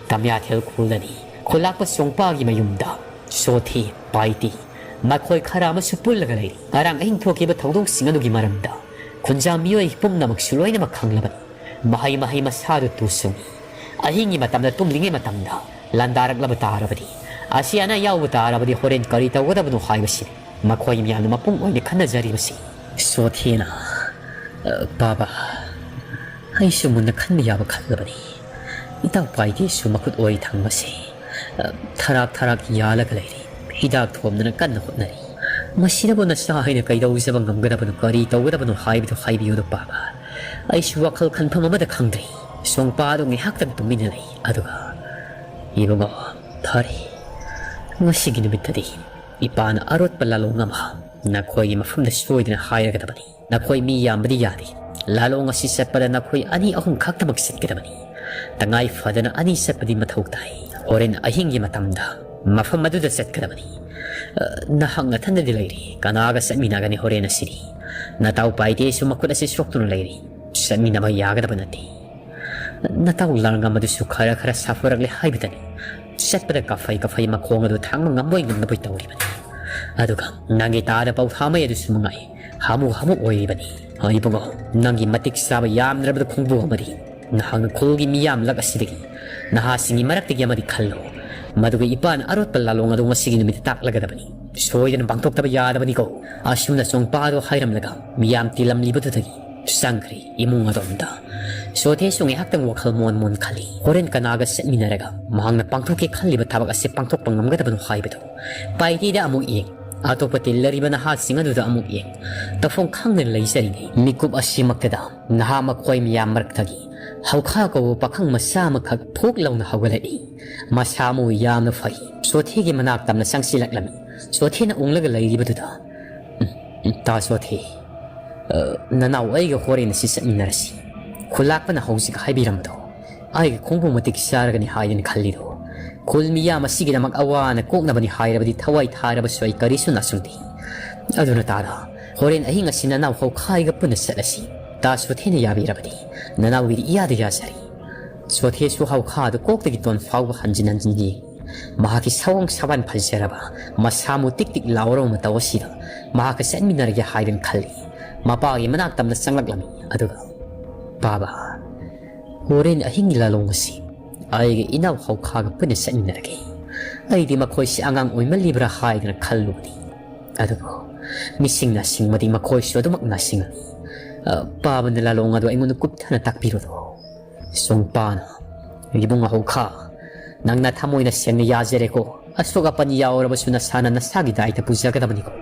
ꯇꯝꯌꯥꯊꯦꯜ ꯈꯨꯜꯗꯅꯤ꯫ ꯈꯨꯜꯂꯥꯛꯄ ꯆꯣꯡꯄꯥꯒꯤ ꯃꯌꯨꯝꯗ ꯁꯣꯊꯤ, ꯄꯥꯏꯇꯤ, ꯃꯈꯣꯏ ꯈꯔ ꯑꯃꯁꯨ ꯄꯨꯜꯂꯒ ꯂꯩꯔꯤ꯫ ꯉꯔꯥꯡ ꯑꯍꯤꯡ ꯊꯣꯛꯈꯤꯕ ꯊꯧꯗꯣꯛꯁꯤꯡ ꯑꯗꯨꯒꯤ ꯃꯔꯝꯗ ꯈꯨꯟꯖꯥ ꯃꯤꯑꯣꯏ ꯄꯨꯝꯅꯃꯛꯁꯨ ꯂꯣꯏꯅꯃꯛ ꯈꯪꯂꯕꯅꯤ꯫ ꯃꯍꯩ ꯃꯍꯩ ꯃꯁꯥꯗꯨ ꯇꯨ ꯁꯨꯡꯏ꯫ ꯑꯍꯤꯡꯒꯤ ꯃꯇꯝꯗ ꯇꯨꯝꯂꯤꯉꯩ ꯃꯇꯝꯗ ꯂꯥꯟꯗꯥꯔꯛꯂꯕ ꯇꯥꯔꯕꯗꯤ, ꯑꯁꯤ ꯑꯅꯥ ꯌꯥꯎꯕ ꯇꯥꯔꯕꯗꯤ ꯍꯣꯔꯦꯟ ꯀꯔꯤ ꯇꯧꯒꯗꯕꯅꯣ ꯍꯥꯏꯕꯁꯤꯅꯤ ꯃꯈꯣꯏ ꯃꯌꯥꯝꯅ ꯃꯄꯨꯡ ꯑꯣꯏꯅ ꯈꯟꯅꯖꯔꯤꯕꯁꯤ꯫ ꯁꯣꯊꯦꯅ, "ꯑ, ꯕꯥꯕꯥ, ꯑꯩꯁꯨ ꯃꯨꯟꯅ ꯈꯟꯕ ꯌꯥꯕ ꯈꯜꯂꯕꯅꯤ꯫ ꯏꯇꯥꯎ ꯄꯥꯏꯗꯦꯁꯨ ꯃꯈꯨꯠ ꯑꯣꯏ ꯊꯪꯕꯁꯦ, ꯑ, ꯊꯔꯥꯛ ꯊꯔꯥꯛ ꯌꯥꯜꯂꯒ ꯂꯩꯔꯤ꯫ ꯍꯤꯗꯥꯛ ꯊꯣꯝꯗꯅ ꯀꯟꯅ ꯍꯣꯠꯅꯔꯤ꯫ ꯃꯁꯤꯗꯕꯨ ꯅꯆꯥ ꯑꯩꯅ ꯀꯩꯗꯧꯖꯕ ꯉꯝꯒꯗꯕꯅꯣ, ꯀꯔꯤ ꯇꯧꯒꯗꯕꯅꯣ ꯍꯥꯏꯕꯗꯨ ꯍꯥꯏꯕꯤꯌꯨꯗ ꯕꯥꯕꯥ꯫ ꯑꯩꯁꯨ ꯋꯥꯈꯜ ꯈꯟꯐꯝ ꯑꯃꯗ ꯈꯪꯗ꯭ꯔꯦ꯫" ꯁꯣꯡꯄꯥ ꯑꯗꯨ ꯉꯥꯏꯍꯥꯛꯇꯪ ꯇꯨꯃꯤꯟꯅ ꯂꯩ꯫ ꯑꯗꯨꯒ, "ꯏꯕꯨꯡꯉꯣ, ꯐꯔꯦ꯫ ꯉꯁꯤꯒꯤ ꯅꯨꯃꯤꯠꯇꯗꯤ ꯏꯄꯥꯅ ꯑꯔꯣꯠꯄ ꯂꯥꯂꯣꯡ ꯑꯃ ꯅꯈꯣꯏꯒꯤ ꯃꯐꯝꯗ ꯁꯣꯏꯗꯅ ꯍꯥꯏꯔꯒꯗꯕꯅꯤ꯫ ꯅꯈꯣꯏ ꯃꯤ ꯌꯥꯝꯕꯗꯤ ꯌꯥꯗꯦ꯫ ꯂꯥꯂꯣꯡ ꯑꯁꯤ ꯆꯠꯄꯗ ꯅꯈꯣꯏ ꯑꯅꯤ ꯑꯍꯨꯝ ꯈꯛꯇꯃꯛ ꯆꯠꯀꯗꯕꯅꯤ꯫ ꯇꯉꯥꯏ ꯐꯗꯅ ꯑꯅꯤ ꯆꯠꯄꯗꯤ ꯃꯊꯧ ꯇꯥꯏ꯫ ꯍꯣꯔꯦꯟ ꯑꯍꯤꯡꯒꯤ ꯃꯇꯝꯗ ꯃꯐꯝ ꯑꯗꯨꯗ ꯆꯠꯀꯗꯕꯅꯤ꯫ ꯑ, ꯅꯍꯥꯛ ꯅꯊꯟꯗꯗꯤ ꯂꯩꯔꯤ꯫ ꯀꯅꯥꯒ ꯆꯠꯃꯤꯟꯅꯒꯅꯤ ꯍꯣꯔꯦꯟ ꯑꯁꯤꯗꯤ? ꯅꯇꯥꯎ ꯄꯥꯏꯗꯦꯁꯨ ꯃꯈꯨꯠ ꯑꯁꯤ ꯁꯣꯛꯇꯨꯅ ꯂꯩꯔꯤ꯫ ꯆꯠꯃꯤꯟꯅꯕ ꯌꯥꯒꯗꯕ ꯅꯠꯇꯦ꯫ ꯅꯇꯥꯎ ꯂꯥꯡꯉꯝ ꯑꯗꯨꯁꯨ ꯈꯔ ꯈꯔ ꯁꯥꯐꯔꯛꯂꯦ ꯍꯥꯏꯕꯗꯅꯤ꯫ ꯆꯠꯄꯗ ꯀꯥꯐꯩ ꯀꯥꯐꯩ ꯃꯈꯣꯡ ꯑꯗꯨ ꯊꯥꯡꯕ ꯉꯝꯕꯣꯏ ꯉꯝꯗꯕꯣꯏ ꯇꯧꯔꯤꯕꯅꯤ꯫ ꯑꯗꯨꯒ ꯅꯪꯒꯤ ꯇꯥꯗ ꯄꯧꯊꯥꯃꯩ ꯑꯗꯨꯁꯨ ꯃꯉꯥꯏ ꯍꯥꯃꯨ ꯍꯥꯃꯨ ꯑꯣꯏꯔꯤꯕꯅꯤ꯫ ꯏꯕꯨꯡꯉꯣ, ꯅꯪꯒꯤ ꯃꯇꯤꯛ ꯆꯥꯕ ꯌꯥꯝꯗ꯭ꯔꯕꯗ ꯈꯣꯡꯕꯨ ꯑꯃꯗꯤ ꯅꯍꯥꯛꯅ ꯈꯨꯜꯒꯤ ꯃꯤꯌꯥꯝꯂꯛ ꯑꯁꯤꯗꯒꯤ ꯅꯍꯥꯁꯤꯡꯒꯤ ꯃꯔꯛꯇꯒꯤ ꯑꯃꯗꯤ ꯈꯜꯂꯣ꯫ ꯃꯗꯨꯒ ꯏꯄꯥꯅ ꯑꯔꯣꯠꯄ ꯂꯥꯂꯣꯡ ꯑꯗꯨ ꯉꯁꯤꯒꯤ ꯅꯨꯃꯤꯠꯇ ꯇꯥꯛꯂꯒꯗꯕꯅꯤ꯫ ꯁꯣꯏꯗꯅ ꯄꯥꯡꯊꯣꯛꯇꯕ ꯌꯥꯗꯕꯅꯤꯀꯣ꯫ ꯑꯁꯨꯝꯅ ꯆꯣꯡꯄꯥꯗꯣ ꯍꯥꯏꯔꯝꯂꯒ ꯃꯤꯌꯥꯝ ꯇꯤꯜꯂꯝꯂꯤꯕꯗꯨꯗꯒꯤ ꯆꯪꯈ꯭ꯔꯦ ꯏꯃꯨꯡ ꯑꯗꯣꯝꯗ꯫ ꯁꯣꯊꯦꯁꯨ ꯉꯥꯏꯍꯥꯛꯇꯪ ꯋꯥꯈꯜ ꯃꯣꯟ ꯃꯣꯟ ꯈꯜꯂꯤ꯫ ꯍꯣꯔꯦꯟ ꯀꯅꯥꯒ ꯆꯠꯃꯤꯟꯅꯔꯒ ꯃꯍꯥꯛꯅ ꯄꯥꯡꯊꯣꯛꯀꯦ ꯈꯜꯂꯤꯕ ꯊꯕꯛ ꯑꯁꯤ ꯄꯥꯡꯊꯣꯛꯄ ꯉꯝꯒꯗꯕꯅꯣ ꯍꯥꯏꯕꯗꯨ꯫ ꯄꯥꯏꯇꯤꯗ ꯑꯃꯨꯛ ꯌꯦꯡ, ꯑꯇꯣꯞꯄ ꯇꯤꯜꯂꯔꯤꯕ ꯅꯍꯥꯁꯤꯡ ꯑꯗꯨꯗ ꯑꯃꯨꯛ ꯌꯦꯡ꯫ ꯇꯧꯐꯝ ꯈꯪꯗꯅ ꯂꯩꯖꯔꯤꯅꯤ꯫ ꯃꯤꯀꯨꯞ ꯑꯁꯤꯃꯛꯇꯗ ꯅꯍꯥ ꯃꯈꯣꯏ ꯃꯌꯥꯝ ꯃꯔꯛꯇꯒꯤ ꯍꯧꯈꯥ ꯀꯧꯕ ꯄꯥꯈꯪ ꯃꯆꯥ ꯑꯃꯈꯛ ꯐꯨꯛ ꯂꯥꯎꯅ ꯍꯧꯒꯠꯂꯛꯏ꯫ ꯃꯁꯥ ꯃꯎ ꯌꯥꯝꯅ ꯐꯩ꯫ ꯁꯣꯊꯦꯒꯤ ꯃꯅꯥꯛ ꯇꯝꯅ ꯆꯪꯁꯤꯜꯂꯛꯂꯝꯃꯤ꯫ ꯁꯣꯊꯦꯅ ꯎꯪꯂꯒ ꯂꯩꯔꯤꯕꯗꯨꯗ, "ꯎꯝ, ꯎꯝ, ꯇꯥ ꯁꯣꯊꯦ, ꯑ, ꯅꯅꯥꯎ ꯑꯩꯒ ꯍꯣꯔꯦꯟ ꯑꯁꯤ ꯆꯠꯃꯤꯟꯅꯔꯁꯤ꯫ ꯈꯨꯂꯥꯛꯄꯅ ꯍꯧꯖꯤꯛ ꯍꯥꯏꯕꯤꯔꯝꯕꯗꯣ ꯑꯩꯒꯤ ꯈꯣꯡꯕꯨ ꯃꯇꯤꯛ ꯆꯥꯔꯒꯅꯤ ꯍꯥꯏꯗꯅ ꯈꯜꯂꯤꯗꯣ꯫ ꯈꯨꯜ ꯃꯤꯌꯥꯝ ꯑꯁꯤꯒꯤꯗꯃꯛ ꯑꯋꯥ ꯑꯅꯥ ꯀꯣꯛꯅꯕꯅꯤ ꯍꯥꯏꯔꯕꯗꯤ ꯊꯋꯥꯏ ꯊꯥꯔꯕꯁꯨ ꯑꯩ ꯀꯔꯤꯁꯨ ꯅꯥꯁꯨꯡꯗꯦ꯫ ꯑꯗꯨꯅ ꯇꯥꯗ, ꯍꯣꯔꯦꯟ ꯑꯍꯤꯡ ꯑꯁꯤ ꯅꯅꯥꯎ ꯍꯧꯈꯥꯏꯒ ꯄꯨꯟꯅ ꯆꯠꯂꯁꯤ꯫ ꯇꯥ ꯁꯣꯊꯦꯅ ꯌꯥꯕꯤꯔꯕꯗꯤ ꯅꯅꯥꯎꯒꯤꯗꯤ ꯏꯌꯥꯗ ꯌꯥꯖꯔꯤ꯫ ꯁꯣꯊꯦꯁꯨ ꯍꯧꯈꯥꯗꯨ ꯀꯣꯛꯇꯒꯤ ꯇꯣꯟ ꯐꯥꯎꯕ ꯍꯟꯖꯤꯟ ꯍꯟꯖꯤꯟ ꯌꯦꯡꯏ꯫ ꯃꯍꯥꯛꯀꯤ ꯁꯑꯣꯡ ꯁꯥꯕꯥꯟ ꯐꯖꯔꯕ, ꯃꯁꯥ ꯃꯨ ꯇꯤꯛ ꯇꯤꯛ ꯂꯥꯎꯔꯕ ꯃꯇꯧ ꯑꯁꯤꯗ ꯃꯍꯥꯛꯀ ꯆꯠꯃꯤꯟꯅꯔꯒꯦ ꯍꯥꯏꯗꯨꯅ ꯈꯜꯂꯤ꯫ ꯃꯄꯥꯒꯤ ꯃꯅꯥꯛ ꯇꯝꯅ ꯆꯪꯂꯛꯂꯝꯃꯤ꯫ ꯑꯗꯨꯒ, "ꯄꯥꯕ, ꯍꯣꯔꯦꯟ ꯑꯍꯤꯡꯒꯤ ꯂꯥꯂꯣꯡ ꯑꯁꯤ ꯑꯩꯒꯤ ꯏꯅꯥꯎ ꯍꯧꯈꯥꯒ ꯄꯨꯟꯅ ꯆꯠꯃꯤꯟꯅꯔꯒꯦ꯫ ꯑꯩꯗꯤ ꯃꯈꯣꯏꯁꯤ ꯑꯉꯥꯡ ꯑꯣꯏꯃꯜꯂꯤꯕ꯭ꯔꯥ ꯍꯥꯏꯗꯅ ꯈꯜꯂꯨꯕꯅꯤ꯫ ꯑꯗꯨꯕꯨ ꯃꯤꯁꯤꯡꯅ ꯁꯤꯡꯕꯗꯤ ꯃꯈꯣꯏꯁꯨ ꯑꯗꯨꯃꯛꯅ ꯁꯤꯡꯉꯤ꯫ ꯑ, ꯄꯥꯕꯅ ꯂꯥꯂꯣꯡ ꯑꯗꯨ ꯑꯩꯉꯣꯟꯗ ꯀꯨꯞꯊꯅ ꯇꯥꯛꯄꯤꯔꯨꯔꯣ꯫" ꯁꯣꯡꯄꯥꯅ, "ꯏꯕꯨꯡ ꯍꯧꯈꯥ, ꯅꯪꯅ ꯊꯃꯣꯏꯅ ꯁꯦꯡꯅ ꯌꯥꯖꯔꯦꯀꯣ꯫ ꯑꯁꯣꯛ ꯑꯄꯟ ꯌꯥꯎꯔꯕꯁꯨ ꯅꯁꯥꯅ ꯅꯁꯥꯒꯤ ꯗꯥꯏꯇ ꯄꯨꯖꯒꯗꯕꯅꯤꯀꯣ꯫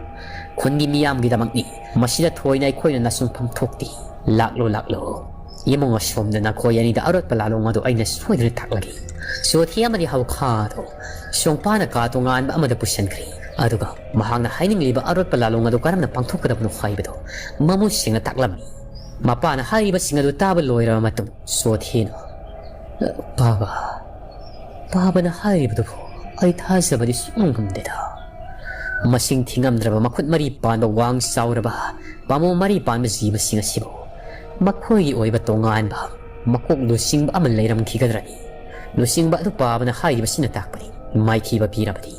ꯈꯨꯟꯒꯤ ꯃꯤꯌꯥꯝꯒꯤꯗꯃꯛꯅꯤ꯫ ꯃꯁꯤꯗ ꯊꯣꯏꯅ ꯑꯩꯈꯣꯏꯅ ꯅꯁꯨꯡꯐꯝ ꯊꯣꯛꯇꯦ꯫ ꯂꯥꯛꯂꯣ, ꯂꯥꯛꯂꯣ꯫ ꯏꯃꯨꯡ ꯑꯁꯣꯝꯗ ꯅꯈꯣꯏ ꯑꯅꯤꯗ ꯑꯔꯣꯠꯄ ꯂꯥꯂꯣꯡ ꯑꯗꯨ ꯑꯩꯅ ꯁꯣꯏꯗꯅ ꯇꯥꯛꯂꯒꯦ꯫" ꯁꯣꯊꯤ ꯑꯃꯗꯤ ꯍꯧꯈꯥ ꯑꯗꯨ ꯁꯣꯡꯄꯥꯅ ꯀꯥ ꯇꯣꯉꯥꯟꯕ ꯑꯃꯗ ꯄꯨꯁꯤꯟꯈ꯭ꯔꯦ꯫ ꯑꯗꯨꯒ ꯃꯍꯥꯛꯅ ꯍꯥꯏꯅꯤꯡꯂꯤꯕ ꯑꯔꯣꯠꯄ ꯂꯥꯂꯣꯡ ꯑꯗꯨ ꯀꯔꯝꯅ ꯄꯥꯡꯊꯣꯛꯀꯗꯕꯅꯣ ꯍꯥꯏꯕꯗꯨ ꯃꯃꯨꯠ ꯁꯦꯡꯅ ꯇꯥꯛꯂꯝꯃꯤ꯫ ꯃꯄꯥꯅ ꯍꯥꯏꯔꯤꯕꯁꯤꯡ ꯑꯗꯨ ꯇꯥꯕ ꯂꯣꯏꯔꯕ ꯃꯇꯨꯡ ꯁꯣꯊꯤꯅ, "ꯄꯥꯕ, ꯄꯥꯕꯅ ꯍꯥꯏꯔꯤꯕꯗꯨꯕꯨ ꯑꯩ ꯊꯥꯖꯕꯗꯤ ꯁꯨꯡꯉꯝ ꯉꯝꯗꯦꯗ꯫ ꯃꯁꯤꯡ ꯊꯤꯉꯝꯗ꯭ꯔꯕ ꯃꯈꯨꯠ ꯃꯔꯤ ꯄꯥꯟꯕ ꯋꯥꯡ ꯆꯥꯎꯔꯕ ꯄꯥꯝꯕꯣꯝ ꯃꯔꯤ ꯄꯥꯟꯕ ꯖꯤꯕꯁꯤꯡ ꯑꯁꯤꯕꯨ ꯃꯈꯣꯏꯒꯤ ꯑꯣꯏꯕ ꯇꯣꯉꯥꯟꯕ ꯃꯀꯣꯛ ꯂꯨꯆꯤꯡꯕ ꯑꯃ ꯂꯩꯔꯝꯈꯤꯒꯗ꯭ꯔꯅꯤ? ꯂꯨꯆꯤꯡꯕ ꯑꯗꯨ ꯄꯥꯕꯅ ꯍꯥꯏꯔꯤꯕꯁꯤꯅ ꯇꯥꯛꯄꯅꯤ꯫ ꯃꯥꯏꯊꯤꯕ ꯄꯤꯔꯕꯗꯤ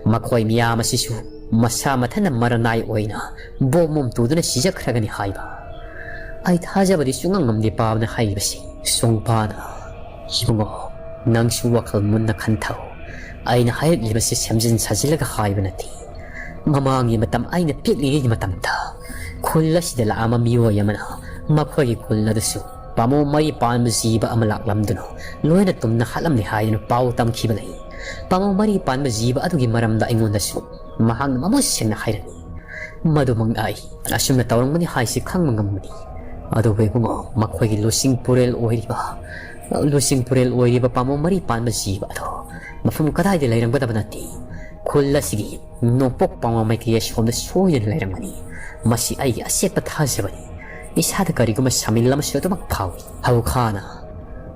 ꯃꯈꯣꯏ ꯃꯤꯌꯥꯝ ꯑꯁꯤꯁꯨ ꯃꯁꯥ ꯃꯊꯟꯅ ꯃꯔꯅꯥꯏ ꯑꯣꯏꯅ ꯕꯣꯝ ꯕꯣꯝ ꯇꯨꯗꯨꯅ ꯁꯤꯖꯈ꯭ꯔꯒꯅꯤ ꯍꯥꯏꯕ꯫ ꯑꯩ ꯊꯥꯖꯕꯗꯤ ꯁꯨꯡꯉꯝ ꯉꯝꯗꯦ ꯄꯥꯕꯅ ꯍꯥꯏꯔꯤꯕꯁꯤ꯫" ꯁꯣꯡꯄꯥꯅ, "ꯏꯕꯨꯡꯉꯣ, ꯅꯪꯁꯨ ꯋꯥꯈꯜ ꯃꯨꯟꯅ ꯈꯟꯊꯧ꯫ ꯑꯩꯅ ꯍꯥꯏꯔꯛꯂꯤꯕꯁꯤ ꯁꯦꯝꯖꯤꯟ ꯁꯥꯖꯤꯜꯂꯒ ꯍꯥꯏꯕ ꯅꯠꯇꯦ꯫ ꯃꯃꯥꯡꯒꯤ ꯃꯇꯝ ꯑꯩꯅ ꯄꯤꯛꯂꯤꯉꯩꯒꯤ ꯃꯇꯝꯗ ꯈꯨꯜ ꯑꯁꯤꯗ ꯂꯥꯛꯑꯝꯕ ꯃꯤꯑꯣꯏ ꯑꯃꯅ ꯃꯈꯣꯏꯒꯤ ꯈꯨꯜ ꯑꯗꯨꯁꯨ ꯄꯥꯝꯕꯣꯝ ꯃꯔꯤ ꯄꯥꯟꯕ ꯖꯤꯕ ꯑꯃ ꯂꯥꯛꯂꯝꯗꯨꯅ ꯂꯣꯏꯅ ꯇꯨꯝꯅ ꯍꯥꯠꯂꯝꯂꯦ ꯍꯥꯏꯗꯨꯅ ꯄꯥꯎ ꯇꯝꯈꯤꯕ ꯂꯩ꯫ ꯄꯥꯝꯕꯣꯝ ꯃꯔꯤ ꯄꯥꯟꯕ ꯖꯤꯕ ꯑꯗꯨꯒꯤ ꯃꯔꯝꯗ ꯑꯩꯉꯣꯟꯗꯁꯨ ꯃꯍꯥꯛꯅ ꯃꯃꯨꯠ ꯁꯦꯡꯅ ꯍꯥꯏꯔꯝꯃꯤ꯫ ꯃꯗꯨꯃꯛꯅ ꯑꯩ ꯑꯁꯨꯝꯅ ꯇꯧꯔꯝꯒꯅꯤ ꯍꯥꯏꯁꯤ ꯈꯪꯕ ꯉꯝꯕꯅꯤ꯫ ꯑꯗꯨꯕꯨ ꯏꯕꯨꯡꯉꯣ, ꯃꯈꯣꯏꯒꯤ ꯂꯨꯆꯤꯡ ꯄꯨꯔꯦꯜ ꯑꯣꯏꯔꯤꯕ, ꯂꯨꯆꯤꯡ ꯄꯨꯔꯦꯜ ꯑꯣꯏꯔꯤꯕ ꯄꯥꯝꯕꯣꯝ ꯃꯔꯤ ꯄꯥꯟꯕ ꯖꯤꯕ ꯑꯗꯣ ꯃꯐꯝ ꯀꯗꯥꯏꯗ ꯂꯩꯔꯝꯒꯗꯕ ꯅꯠꯇꯦ꯫ ꯈꯨꯜ ꯑꯁꯤꯒꯤ ꯅꯣꯡꯄꯣꯛ ꯄꯥꯡꯃ ꯃꯥꯏꯀꯩ ꯑꯁꯣꯝꯗ ꯁꯣꯏꯗꯅ ꯂꯩꯔꯝꯒꯅꯤ꯫ ꯃꯁꯤ ꯑꯩꯒꯤ ꯑꯆꯦꯠꯄ ꯊꯥꯖꯕꯅꯤ꯫ ꯏꯁꯥꯗ ꯀꯔꯤꯒꯨꯝꯕ ꯁꯥꯃꯤꯜ ꯑꯃꯁꯨ ꯑꯗꯨꯃꯛ ꯐꯥꯎꯏ꯫" ꯍꯧꯈꯥꯅ,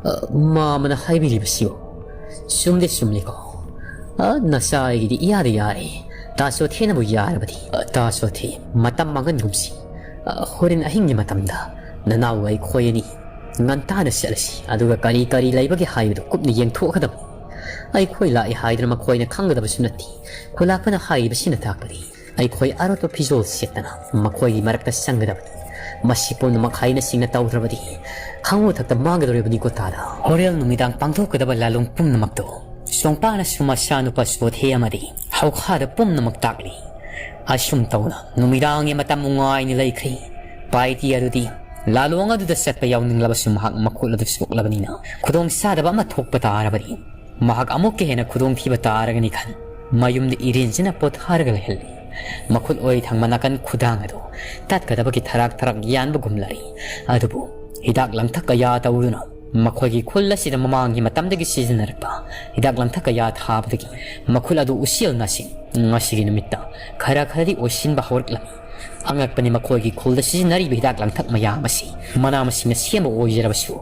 "ꯑ, ꯃꯥꯃꯅ ꯍꯥꯏꯕꯤꯔꯤꯕꯁꯤꯕꯨ ꯆꯨꯝꯗꯤ ꯆꯨꯝꯂꯤꯀꯣ? ꯑ, ꯅꯆꯥ ꯑꯩꯒꯤꯗꯤ ꯏꯌꯥꯗ ꯌꯥꯔꯦ꯫ ꯇꯥ ꯆꯣꯊꯦꯅꯕꯨ ꯌꯥꯔꯕꯗꯤ, "ꯇꯥ ꯆꯣꯊꯦ, ꯃꯇꯝ ꯃꯥꯡꯍꯟꯒꯨꯝꯁꯤ꯫ ꯍꯣꯔꯦꯟ ꯑꯍꯤꯡꯒꯤ ꯃꯇꯝꯗ ꯅꯅꯥꯎ ꯑꯩꯈꯣꯏ ꯑꯅꯤ ꯉꯟꯇꯥꯅ ꯆꯠꯂꯁꯤ, ꯑꯗꯨꯒ ꯀꯔꯤ ꯀꯔꯤ ꯂꯩꯕꯒꯦ ꯍꯥꯏꯕꯗꯨ ꯀꯨꯞꯅ ꯌꯦꯡꯊꯣꯛꯀꯗꯕꯅꯤ꯫ ꯑꯩꯈꯣꯏ ꯂꯥꯛꯏ ꯍꯥꯏꯗꯨꯅ ꯃꯈꯣꯏꯅ ꯈꯪꯒꯗꯕꯁꯨ ꯅꯠꯇꯦ꯫ ꯈꯨꯂꯥꯛꯄꯅ ꯍꯥꯏꯔꯤꯕꯁꯤꯅ ꯇꯥꯛꯄꯗꯤ ꯑꯩꯈꯣꯏ ꯑꯔꯣꯠꯄ ꯐꯤꯖꯣꯜ ꯁꯦꯠꯇꯅ ꯃꯈꯣꯏꯒꯤ ꯃꯔꯛꯇ ꯆꯪꯒꯗꯕꯅꯤ꯫ ꯃꯁꯤ ꯄꯨꯝꯅꯃꯛ ꯍꯩꯅ ꯁꯤꯡꯅ ꯇꯧꯗ꯭ꯔꯕꯗꯤ ꯈꯪꯉꯨ ꯊꯛꯇ ꯃꯥꯡꯒꯗꯧꯔꯤꯕꯅꯤꯀꯣ ꯇꯥꯗ꯫ ꯍꯣꯔꯦꯟ ꯅꯨꯃꯤꯗꯥꯡ ꯄꯥꯡꯊꯣꯛꯀꯗꯕ ꯂꯥꯂꯣꯡ ꯄꯨꯝꯅꯃꯛꯇꯣ ꯁꯣꯡꯄꯥꯅꯁꯨ ꯃꯆꯥꯅꯨꯄꯥ ꯆꯣꯊꯦ ꯑꯃꯗꯤ ꯍꯧꯈꯥꯗ ꯄꯨꯝꯅꯃꯛ ꯇꯥꯛꯂꯤ꯫ ꯑꯁꯨꯝ ꯇꯧꯅ ꯅꯨꯃꯤꯗꯥꯡꯒꯤ ꯃꯇꯝ ꯅꯨꯡꯉꯥꯏꯅ ꯂꯩꯈ꯭ꯔꯤ꯫ ꯄꯥꯏꯇꯤ ꯑꯗꯨꯗꯤ ꯂꯥꯂꯣꯡ ꯑꯗꯨꯗ ꯆꯠꯄ ꯌꯥꯎꯅꯤꯡꯂꯕꯁꯨ ꯃꯍꯥꯛ ꯃꯈꯨꯠ ꯑꯗꯨ ꯁꯣꯛꯂꯕꯅꯤꯅ ꯈꯨꯗꯣꯡꯆꯥꯗꯕ ꯑꯃ ꯊꯣꯛꯄ ꯇꯥꯔꯕꯗꯤ ꯃꯍꯥꯛ ꯑꯃꯨꯛꯀ ꯍꯦꯟꯅ ꯈꯨꯗꯣꯡꯊꯤꯕ ꯇꯥꯔꯒꯅꯤ ꯈꯟ ꯃꯌꯨꯝꯗ ꯏꯔꯦꯟꯖꯅ ꯄꯣꯊꯥꯔꯒ ꯂꯩꯍꯜꯂꯤ꯫ ꯃꯈꯨꯠ ꯑꯣꯏ ꯊꯪꯕ ꯅꯥꯀꯟ ꯈꯨꯗꯥꯡ ꯑꯗꯨ ꯇꯠꯀꯗꯕꯒꯤ ꯊꯔꯥꯛ ꯊꯔꯥꯛ ꯌꯥꯟꯕꯒꯨꯝꯂꯔꯤ꯫ ꯑꯗꯨꯕꯨ ꯍꯤꯗꯥꯛ ꯂꯥꯡꯊꯛ ꯀꯌꯥ ꯇꯧꯗꯨꯅ ꯃꯈꯣꯏꯒꯤ ꯈꯨꯜ ꯑꯁꯤꯗ ꯃꯃꯥꯡꯒꯤ ꯃꯇꯝꯗꯒꯤ ꯁꯤꯖꯤꯟꯅꯔꯛꯄ ꯍꯤꯗꯥꯛ ꯂꯥꯡꯊꯛ ꯀꯌꯥ ꯊꯥꯕꯗꯒꯤ ꯃꯈꯨꯠ ꯑꯗꯨ ꯎꯁꯤꯜ ꯅꯥꯁꯤꯡ ꯉꯁꯤꯒꯤ ꯅꯨꯃꯤꯠꯇ ꯈꯔ ꯈꯔꯗꯤ ꯑꯣꯏꯁꯤꯟꯕ ꯍꯧꯔꯛꯂꯝꯃꯤ꯫ ꯑꯉꯛꯄꯅꯤ, ꯃꯈꯣꯏꯒꯤ ꯈꯨꯜꯗ ꯁꯤꯖꯤꯟꯅꯔꯤꯕ ꯍꯤꯗꯥꯛ ꯂꯥꯡꯊꯛ ꯃꯌꯥꯝ ꯑꯁꯤ ꯃꯅꯥ ꯃꯁꯤꯡꯅ ꯁꯦꯝꯕ ꯑꯣꯏꯖꯔꯕꯁꯨ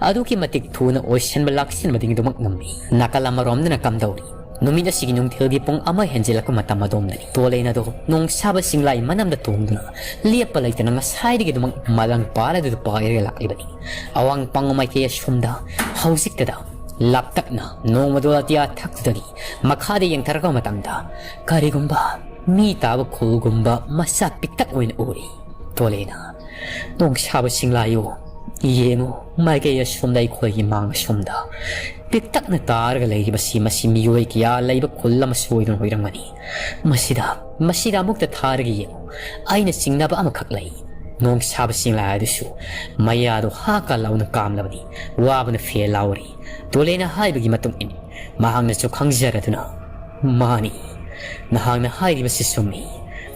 ꯑꯗꯨꯛꯀꯤ ꯃꯇꯤꯛ ꯊꯨꯅ ꯑꯣꯏꯁꯤꯟꯕ ꯂꯥꯛꯁꯤꯟꯕꯗꯒꯤꯗꯨꯃꯛ ꯉꯝꯃꯤ꯫ ꯅꯥꯀꯜ ꯑꯃꯔꯣꯝꯗꯅ ꯀꯝꯗꯧꯔꯤ? ꯅꯨꯃꯤꯠ ꯑꯁꯤꯒꯤ ꯅꯨꯡꯊꯤꯜꯒꯤ ꯄꯨꯡ ꯑꯃ ꯍꯦꯟꯖꯤꯜꯂꯛꯄ ꯃꯇꯝ ꯑꯗꯣꯝꯗꯅꯤ꯫ ꯇꯣꯂꯦꯟ ꯑꯗꯣ ꯅꯣꯡꯁꯥꯕ ꯆꯤꯡꯂꯥꯏ ꯃꯅꯝꯗ ꯇꯣꯡꯗꯨꯅ ꯂꯦꯞꯄ ꯂꯩꯇꯅ ꯉꯁꯥꯏꯗꯒꯤ ꯑꯗꯨꯃꯛ ꯃꯂꯪ ꯄꯥꯔ ꯑꯗꯨꯗ ꯄꯥꯏꯔꯒ ꯂꯥꯛꯂꯤꯕꯅꯤ꯫ ꯑꯋꯥꯡ ꯄꯥꯡ ꯃꯥꯏꯀꯩ ꯑꯁꯣꯝꯗ ꯍꯧꯖꯤꯛꯇꯗ ꯂꯥꯞꯇꯛꯅ ꯅꯣꯡꯃꯗꯣ ꯑꯇꯤꯌꯥ ꯊꯛꯇꯨꯗꯒꯤ ꯃꯈꯥꯗ ꯌꯦꯡꯊꯔꯛꯄ ꯃꯇꯝꯗ ꯀꯔꯤꯒꯨꯝꯕ ꯃꯤ ꯇꯥꯕ ꯈꯨꯜꯒꯨꯝꯕ ꯃꯆꯥ ꯄꯤꯛꯇꯛ ꯑꯣꯏꯅ ꯎꯔꯤ꯫ ꯇꯣꯂꯦꯅ, "ꯅꯣꯡꯁꯥꯕ ꯆꯤꯡꯂꯥꯏꯌꯣ, ꯌꯦꯡꯉꯨ, ꯃꯥꯏꯀꯩ ꯑꯁꯣꯝꯗ ꯑꯩꯈꯣꯏꯒꯤ ꯃꯥꯡ ꯑꯁꯣꯝꯗ ꯄꯤꯛꯇꯛꯅ ꯇꯥꯔꯒ ꯂꯩꯔꯤꯕꯁꯤ, ꯃꯁꯤ ꯃꯤꯑꯣꯏ ꯀꯌꯥ ꯂꯩꯕ ꯈꯨꯜ ꯑꯃ ꯁꯣꯏꯗꯅ ꯑꯣꯏꯔꯝꯒꯅꯤ꯫ ꯃꯁꯤꯗ, ꯃꯁꯤꯗ ꯑꯃꯨꯛꯇ ꯊꯥꯔꯒ ꯌꯦꯡꯉꯨ, ꯑꯩꯅ ꯆꯤꯡꯅꯕ ꯑꯃꯈꯛ ꯂꯩ꯫ ꯅꯣꯡꯁꯥꯕ ꯆꯤꯡꯂꯥꯏ ꯑꯗꯨꯁꯨ ꯃꯌꯥꯗꯣ ꯍꯥ ꯀꯥ ꯂꯥꯎꯅ ꯀꯥꯝꯂꯕꯅꯤ, ꯋꯥꯕꯅ ꯐꯦꯜ ꯂꯥꯎꯔꯤ꯫" ꯇꯣꯂꯦꯅ ꯍꯥꯏꯕꯒꯤ ꯃꯇꯨꯡ ꯏꯟꯅ ꯃꯍꯥꯛꯅꯁꯨ ꯈꯪꯖꯔꯗꯨꯅ, "ꯃꯥꯅꯤ, ꯅꯍꯥꯛꯅ ꯍꯥꯏꯔꯤꯕꯁꯤ ꯆꯨꯝꯃꯤ꯫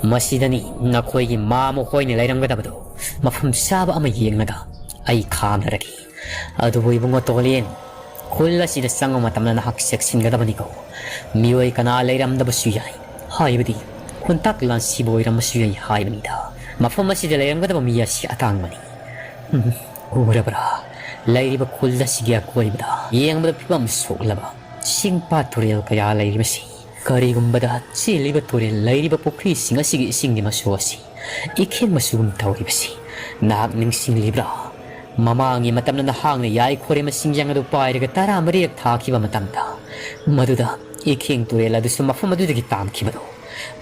ꯃꯁꯤꯗꯅꯤ ꯅꯈꯣꯏꯒꯤ ꯃꯥ ꯃꯈꯣꯏꯅ ꯂꯩꯔꯝꯒꯗꯕꯗꯣ꯫ ꯃꯐꯝ ꯆꯥꯕ ꯑꯃ ꯌꯦꯡꯂꯒ ꯑꯩ ꯈꯥꯝꯂꯔꯒꯦ꯫ ꯑꯗꯨꯕꯨ ꯏꯕꯨꯡꯉꯣ ꯇꯣꯂꯦꯟ, ꯈꯨꯜ ꯑꯁꯤꯗ ꯆꯪꯕ ꯃꯇꯝꯗ ꯅꯍꯥꯛ ꯆꯦꯛꯁꯤꯟꯒꯗꯕꯅꯤꯀꯣ꯫ ꯃꯤꯑꯣꯏ ꯀꯅꯥ ꯂꯩꯔꯝꯗꯕꯁꯨ ꯌꯥꯏ, ꯍꯥꯏꯕꯗꯤ ꯈꯨꯟꯇꯥꯛ ꯂꯥꯟꯁꯤꯕ ꯑꯣꯏꯔꯝꯕꯁꯨ ꯌꯥꯏ ꯍꯥꯏꯕꯅꯤꯗ꯫ ꯃꯐꯝ ꯑꯁꯤꯗ ꯂꯩꯔꯝꯒꯗꯕ ꯃꯤ ꯑꯁꯤ ꯑꯇꯥꯡꯕꯅꯤ꯫ ꯎꯝ, ꯎꯔꯕ꯭ꯔꯥ? ꯂꯩꯔꯤꯕ ꯈꯨꯜ ꯑꯁꯤꯒꯤ ꯑꯀꯣꯏꯕꯗ ꯌꯦꯡꯕꯗ ꯐꯤꯕꯝ ꯁꯣꯛꯂꯕ ꯆꯤꯡ ꯄꯥꯠ ꯇꯨꯔꯦꯜ ꯀꯌꯥ ꯂꯩꯔꯤꯕꯁꯤ ꯀꯔꯤꯒꯨꯝꯕꯗ ꯆꯦꯜꯂꯤꯕ ꯇꯨꯔꯦꯜ, ꯂꯩꯔꯤꯕ ꯄꯨꯈ꯭ꯔꯤꯁꯤꯡ ꯑꯁꯤꯒꯤ ꯏꯁꯤꯡꯒꯤ ꯃꯆꯨ ꯑꯁꯤ ꯏꯈꯦꯡ ꯃꯆꯨꯒꯨꯝ ꯇꯧꯔꯤꯕꯁꯤ ꯅꯍꯥꯛ ꯅꯤꯡꯁꯤꯡꯂꯤꯕ꯭ꯔꯥ? ꯃꯃꯥꯡꯒꯤ ꯃꯇꯝꯗ ꯅꯍꯥꯛꯅ ꯌꯥꯏ ꯈꯣꯔꯦꯝꯕ ꯁꯤꯡꯖꯪ ꯑꯗꯨ ꯄꯥꯏꯔꯒ ꯇꯔꯥꯃꯔꯤꯔꯛ ꯊꯥꯈꯤꯕ ꯃꯇꯝꯗ, ꯃꯗꯨꯗ ꯏꯈꯦꯡ ꯇꯨꯔꯦꯜ ꯑꯗꯨꯁꯨ ꯃꯐꯝ ꯑꯗꯨꯗꯒꯤ ꯇꯥꯟꯈꯤꯕꯗꯨ,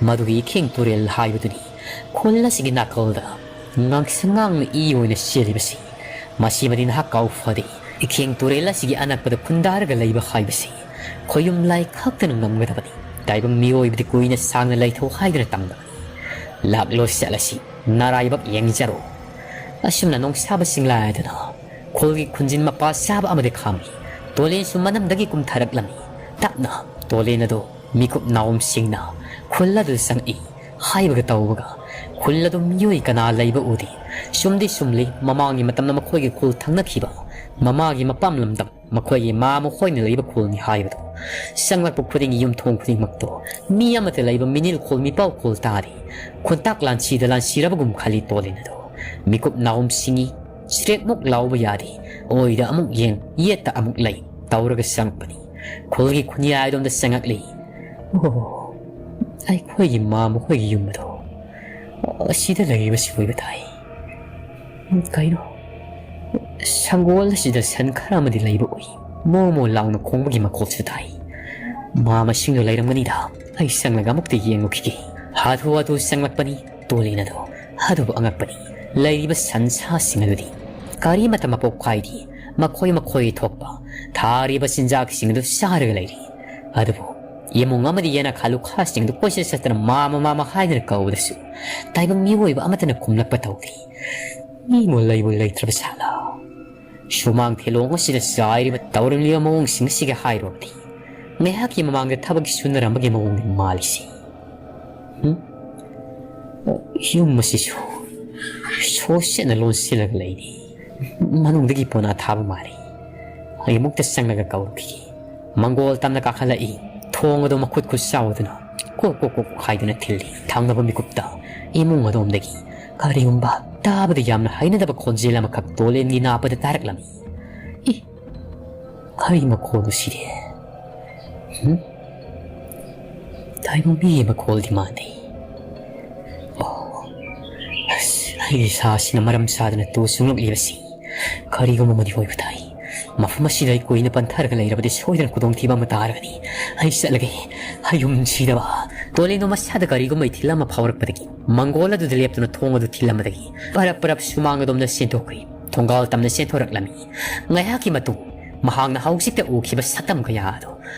ꯃꯗꯨꯒꯤ ꯏꯈꯦꯡ ꯇꯨꯔꯦꯜ ꯍꯥꯏꯕꯗꯨꯅꯤ ꯈꯨꯜ ꯑꯁꯤꯒꯤ ꯅꯥꯀꯜꯗ ꯉꯥꯡꯁꯪ ꯉꯥꯡꯅ ꯏ ꯑꯣꯏꯅ ꯆꯦꯜꯂꯤꯕꯁꯤ꯫ ꯃꯁꯤꯃꯗꯤ ꯅꯍꯥꯛ ꯀꯥꯎ ꯐꯗꯦ꯫ ꯏꯈꯦꯡ ꯇꯨꯔꯦꯜ ꯑꯁꯤꯒꯤ ꯑꯅꯛꯄꯗ ꯈꯨꯟꯗꯥꯔꯒ ꯂꯩꯕ ꯍꯥꯏꯕꯁꯤ ꯈꯣꯌꯨꯝ ꯂꯥꯏ ꯈꯛꯇꯅ ꯉꯝꯒꯗꯕꯅꯤ꯫ ꯇꯥꯏꯕꯪ ꯃꯤꯑꯣꯏꯕꯗꯤ ꯀꯨꯏꯅ ꯁꯥꯡꯅ ꯂꯩꯊꯧ ꯍꯥꯏꯗꯨꯅ ꯇꯝꯗꯕꯅꯤ꯫ ꯂꯥꯛꯂꯣ ꯆꯠꯂꯁꯤ, ꯅꯔꯥꯏꯕꯛ ꯌꯦꯡꯖꯔꯣ꯫ ꯑꯁꯨꯝꯅ ꯅꯣꯡꯁꯥꯕ ꯆꯤꯡꯂꯥꯏꯗꯨꯅ ꯈꯨꯜꯒꯤ ꯈꯨꯟꯖꯤꯟ ꯃꯄꯥ ꯆꯥꯕ ꯑꯃꯗ ꯈꯥꯝꯃꯤ꯫ ꯇꯣꯂꯦꯟꯁꯨ ꯃꯅꯝꯗꯒꯤ ꯀꯨꯝꯊꯔꯛꯂꯝꯃꯤ꯫ ꯇꯞꯅ ꯇꯣꯂꯦꯟ ꯑꯗꯨ ꯃꯤꯀꯨꯞ ꯅꯥꯎꯝꯁꯤꯡꯅ ꯈꯨꯜ ꯑꯗꯨ ꯆꯪꯉꯛꯏ꯫ ꯍꯥꯏꯕꯒ ꯇꯧꯕꯒ ꯈꯨꯜ ꯑꯗꯨ ꯃꯤꯑꯣꯏ ꯀꯅꯥ ꯂꯩꯕ ꯎꯗꯦ꯫ ꯆꯨꯝꯗꯤ ꯆꯨꯝꯂꯤ, ꯃꯃꯥꯡꯒꯤ ꯃꯇꯝꯗ ꯃꯈꯣꯏꯒꯤ ꯈꯨꯜ ꯊꯪꯅꯈꯤꯕ ꯃꯃꯥꯒꯤ ꯃꯄꯥꯝ ꯂꯝꯗꯝ ꯃꯈꯣꯏꯒꯤ ꯃꯥ ꯃꯈꯣꯏꯅ ꯂꯩꯕ ꯈꯨꯜꯅꯤ ꯍꯥꯏꯕꯗꯨ꯫ ꯆꯪꯂꯛꯄ ꯈꯨꯗꯤꯡꯒꯤ ꯌꯨꯝꯊꯣꯡ ꯈꯨꯗꯤꯡꯃꯛꯇꯣ ꯃꯤ ꯑꯃꯠꯇ ꯂꯩꯕ ꯃꯤꯅꯤꯜ ꯈꯨꯜ ꯃꯤꯄꯥꯎ ꯈꯨꯜ ꯇꯥꯔꯤ꯫ ꯈꯨꯟꯇꯥꯛ ꯂꯥꯟꯁꯤꯗ ꯂꯥꯟꯁꯤꯔꯕꯒꯨꯝ ꯈꯜꯂꯤ ꯇꯣꯂꯤꯟ ꯑꯗꯨ꯫ ꯃꯤꯀꯨꯞ ꯅꯥꯎꯝ ꯁꯤꯡꯏ, ꯆ꯭ꯔꯦꯛꯃꯨꯛ ꯂꯥꯎꯕ ꯌꯥꯗꯦ꯫ ꯑꯣꯏꯗ ꯑꯃꯨꯛ ꯌꯦꯡ, ꯌꯦꯠꯇ ꯑꯃꯨꯛ ꯂꯩ ꯇꯧꯔꯒ ꯆꯪꯉꯛꯄꯅꯤ꯫ ꯈꯨꯜꯒꯤ ꯈꯨꯟꯌꯥꯏꯔꯣꯝꯗ ꯆꯪꯉꯛꯂꯤ꯫ ꯑꯣ, ꯑꯩꯈꯣꯏꯒꯤ ꯃꯥ ꯃꯈꯣꯏꯒꯤ ꯌꯨꯝ ꯑꯗꯣ ꯑꯁꯤꯗ ꯂꯩꯔꯤꯕꯁꯤ ꯑꯣꯏꯕ ꯇꯥꯏ꯫ ꯀꯩꯅꯣ? ꯁꯪꯒꯣꯜ ꯑꯁꯤꯗ ꯁꯟ ꯈꯔ ꯑꯃꯗꯤ ꯂꯩꯕ ꯎꯏ꯫ ꯃꯣ ꯃꯣ ꯂꯥꯎꯅ ꯈꯣꯡꯕꯒꯤ ꯃꯈꯣꯜꯁꯨ ꯇꯥꯏ꯫ ꯃꯥ ꯃꯁꯤꯡꯗꯣ ꯂꯩꯔꯝꯒꯅꯤꯗ꯫ ꯑꯩ ꯆꯪꯂꯒ ꯑꯃꯨꯛꯇ ꯌꯦꯡꯂꯨꯈꯤꯒꯦ꯫ ꯍꯥꯊꯨ ꯍꯥꯊꯨ ꯆꯪꯂꯛꯄꯅꯤ ꯇꯣꯂꯤꯟ ꯑꯗꯣ꯫ ꯑꯗꯨꯕꯨ ꯑꯉꯛꯄꯅꯤ, ꯂꯩꯔꯤꯕ ꯁꯟ ꯁꯥꯁꯤꯡ ꯑꯗꯨꯗꯤ ꯀꯔꯤꯃꯠꯇ ꯃꯄꯣꯛ ꯀꯥꯏꯗꯦ꯫ ꯃꯈꯣꯏ ꯃꯈꯣꯏ ꯊꯣꯛꯄ ꯊꯥꯔꯤꯕ ꯆꯤꯟꯖꯥꯛꯁꯤꯡ ꯑꯗꯨ ꯆꯥꯔꯒ ꯂꯩꯔꯤ꯫ ꯑꯗꯨꯕꯨ ꯏꯃꯨꯡ ꯑꯃꯗꯤ ꯌꯦꯅꯈꯥ ꯂꯨꯈꯥꯁꯤꯡ ꯑꯗꯨ ꯀꯣꯏꯆꯠ ꯆꯠꯇꯅ ꯃꯥꯃ ꯃꯥꯃ ꯍꯥꯏꯗꯨꯅ ꯀꯧꯕꯗꯁꯨ ꯇꯥꯏꯕꯪ ꯃꯤꯑꯣꯏꯕ ꯑꯃꯠꯇꯅ ꯈꯨꯝꯂꯛꯄ ꯇꯧꯗꯦ꯫ ꯃꯤꯕꯨ ꯂꯩꯕꯨ ꯂꯩꯇ꯭ꯔꯕ ꯁꯥꯂꯥ꯫ ꯁꯨꯃꯥꯡ ꯊꯦꯂꯣꯡ ꯑꯁꯤꯗ ꯆꯥꯏꯔꯤꯕ ꯇꯧꯔꯝꯂꯤꯕ ꯃꯑꯣꯡꯁꯤꯡ ꯑꯁꯤꯒ ꯍꯥꯏꯔꯨꯔꯕꯗꯤ ꯉꯥꯏꯍꯥꯛꯀꯤ ꯃꯃꯥꯡꯗ ꯊꯕꯛ ꯁꯨꯅꯔꯝꯕꯒꯤ ꯃꯑꯣꯡꯗ ꯃꯥꯜꯂꯤꯁꯤ꯫ ꯍꯨꯝ? ꯌꯨꯝ ꯑꯁꯤꯁꯨ ꯁꯣꯁꯦꯠꯅ ꯂꯣꯟꯁꯤꯜꯂꯒ ꯂꯩꯔꯤ꯫ ꯃꯅꯨꯡꯗꯒꯤ ꯄꯣꯅꯥ ꯊꯥꯕ ꯃꯥꯜꯂꯤ꯫ ꯑꯩ ꯑꯃꯨꯛꯇ ꯆꯪꯂꯒ ꯀꯧꯔꯨꯈꯤꯒꯦ꯫ ꯃꯪꯒꯣꯜ ꯇꯝꯅ ꯀꯥꯈꯠꯂꯛꯏ꯫ ꯊꯣꯡ ꯑꯗꯨ ꯃꯈꯨꯠ ꯈꯨꯠ ꯆꯥꯎꯗꯨꯅ ꯀꯣꯛ ꯀꯣꯛ ꯀꯣꯛ ꯍꯥꯏꯗꯨꯅ ꯊꯤꯜꯂꯤ꯫ ꯊꯪꯅꯕ ꯃꯤꯀꯨꯞꯇ ꯏꯃꯨꯡ ꯑꯗꯣꯝꯗꯒꯤ ꯀꯔꯤꯒꯨꯝꯕ ꯇꯥꯕꯗ ꯌꯥꯝꯅ ꯍꯩꯅꯗꯕ ꯈꯣꯟꯖꯦꯜ ꯑꯃꯈꯛ ꯇꯣꯂꯦꯟꯒꯤ ꯅꯥꯄꯗ ꯇꯥꯔꯛꯂꯝꯃꯤ꯫ ꯏ, ꯀꯔꯤ ꯃꯈꯣꯜꯅꯣ ꯁꯤꯗꯤ? ꯍꯨꯝ? ꯇꯥꯏꯕꯪ ꯃꯤꯒꯤ ꯃꯈꯣꯜꯗꯤ ꯃꯥꯟꯅꯩ꯫ ꯑꯣ, ꯑꯁ, ꯑꯩꯒꯤ ꯏꯁꯥꯁꯤꯅ ꯃꯔꯝ ꯆꯥꯗꯅ ꯇꯨ ꯆꯨꯡꯂꯛꯂꯤꯕꯁꯤ ꯀꯔꯤꯒꯨꯝꯕ ꯑꯃꯗꯤ ꯑꯣꯏꯕ ꯇꯥꯏ꯫ ꯃꯐꯝ ꯑꯁꯤꯗ ꯑꯩ ꯀꯨꯏꯅ ꯄꯟꯊꯔꯒ ꯂꯩꯔꯕꯗꯤ ꯁꯣꯏꯗꯅ ꯈꯨꯗꯣꯡꯊꯤꯕ ꯑꯃ ꯇꯥꯔꯒꯅꯤ꯫ ꯑꯩ ꯆꯠꯂꯒꯦ꯫ ꯑꯩ ꯌꯨꯝ ꯁꯤꯗꯕ꯫ ꯇꯣꯂꯦꯟꯗꯣ ꯃꯁꯥꯗ ꯀꯔꯤꯒꯨꯝꯕ ꯏꯊꯤꯜ ꯑꯃ ꯐꯥꯎꯔꯛꯄꯗꯒꯤ ꯃꯪꯒꯣꯜ ꯑꯗꯨꯗ ꯂꯦꯞꯇꯨꯅ ꯊꯣꯡ ꯑꯗꯨ ꯊꯤꯜꯂꯝꯕꯗꯒꯤ ꯄꯔꯞ ꯄꯔꯞ ꯁꯨꯃꯥꯡ ꯑꯗꯣꯝꯗ ꯆꯦꯟꯊꯣꯛꯈ꯭ꯔꯤ꯫ ꯊꯣꯡꯒꯥꯜ ꯇꯝꯅ ꯆꯦꯟꯊꯣꯔꯛꯂꯝꯃꯤ꯫ ꯉꯥꯏꯍꯥꯛꯀꯤ ꯃꯇꯨꯡ ꯃꯍꯥꯛꯅ ꯍꯧꯖꯤꯛꯇ ꯎꯈꯤꯕ ꯁꯛꯇꯝ ꯀꯌꯥ ꯑꯗꯨ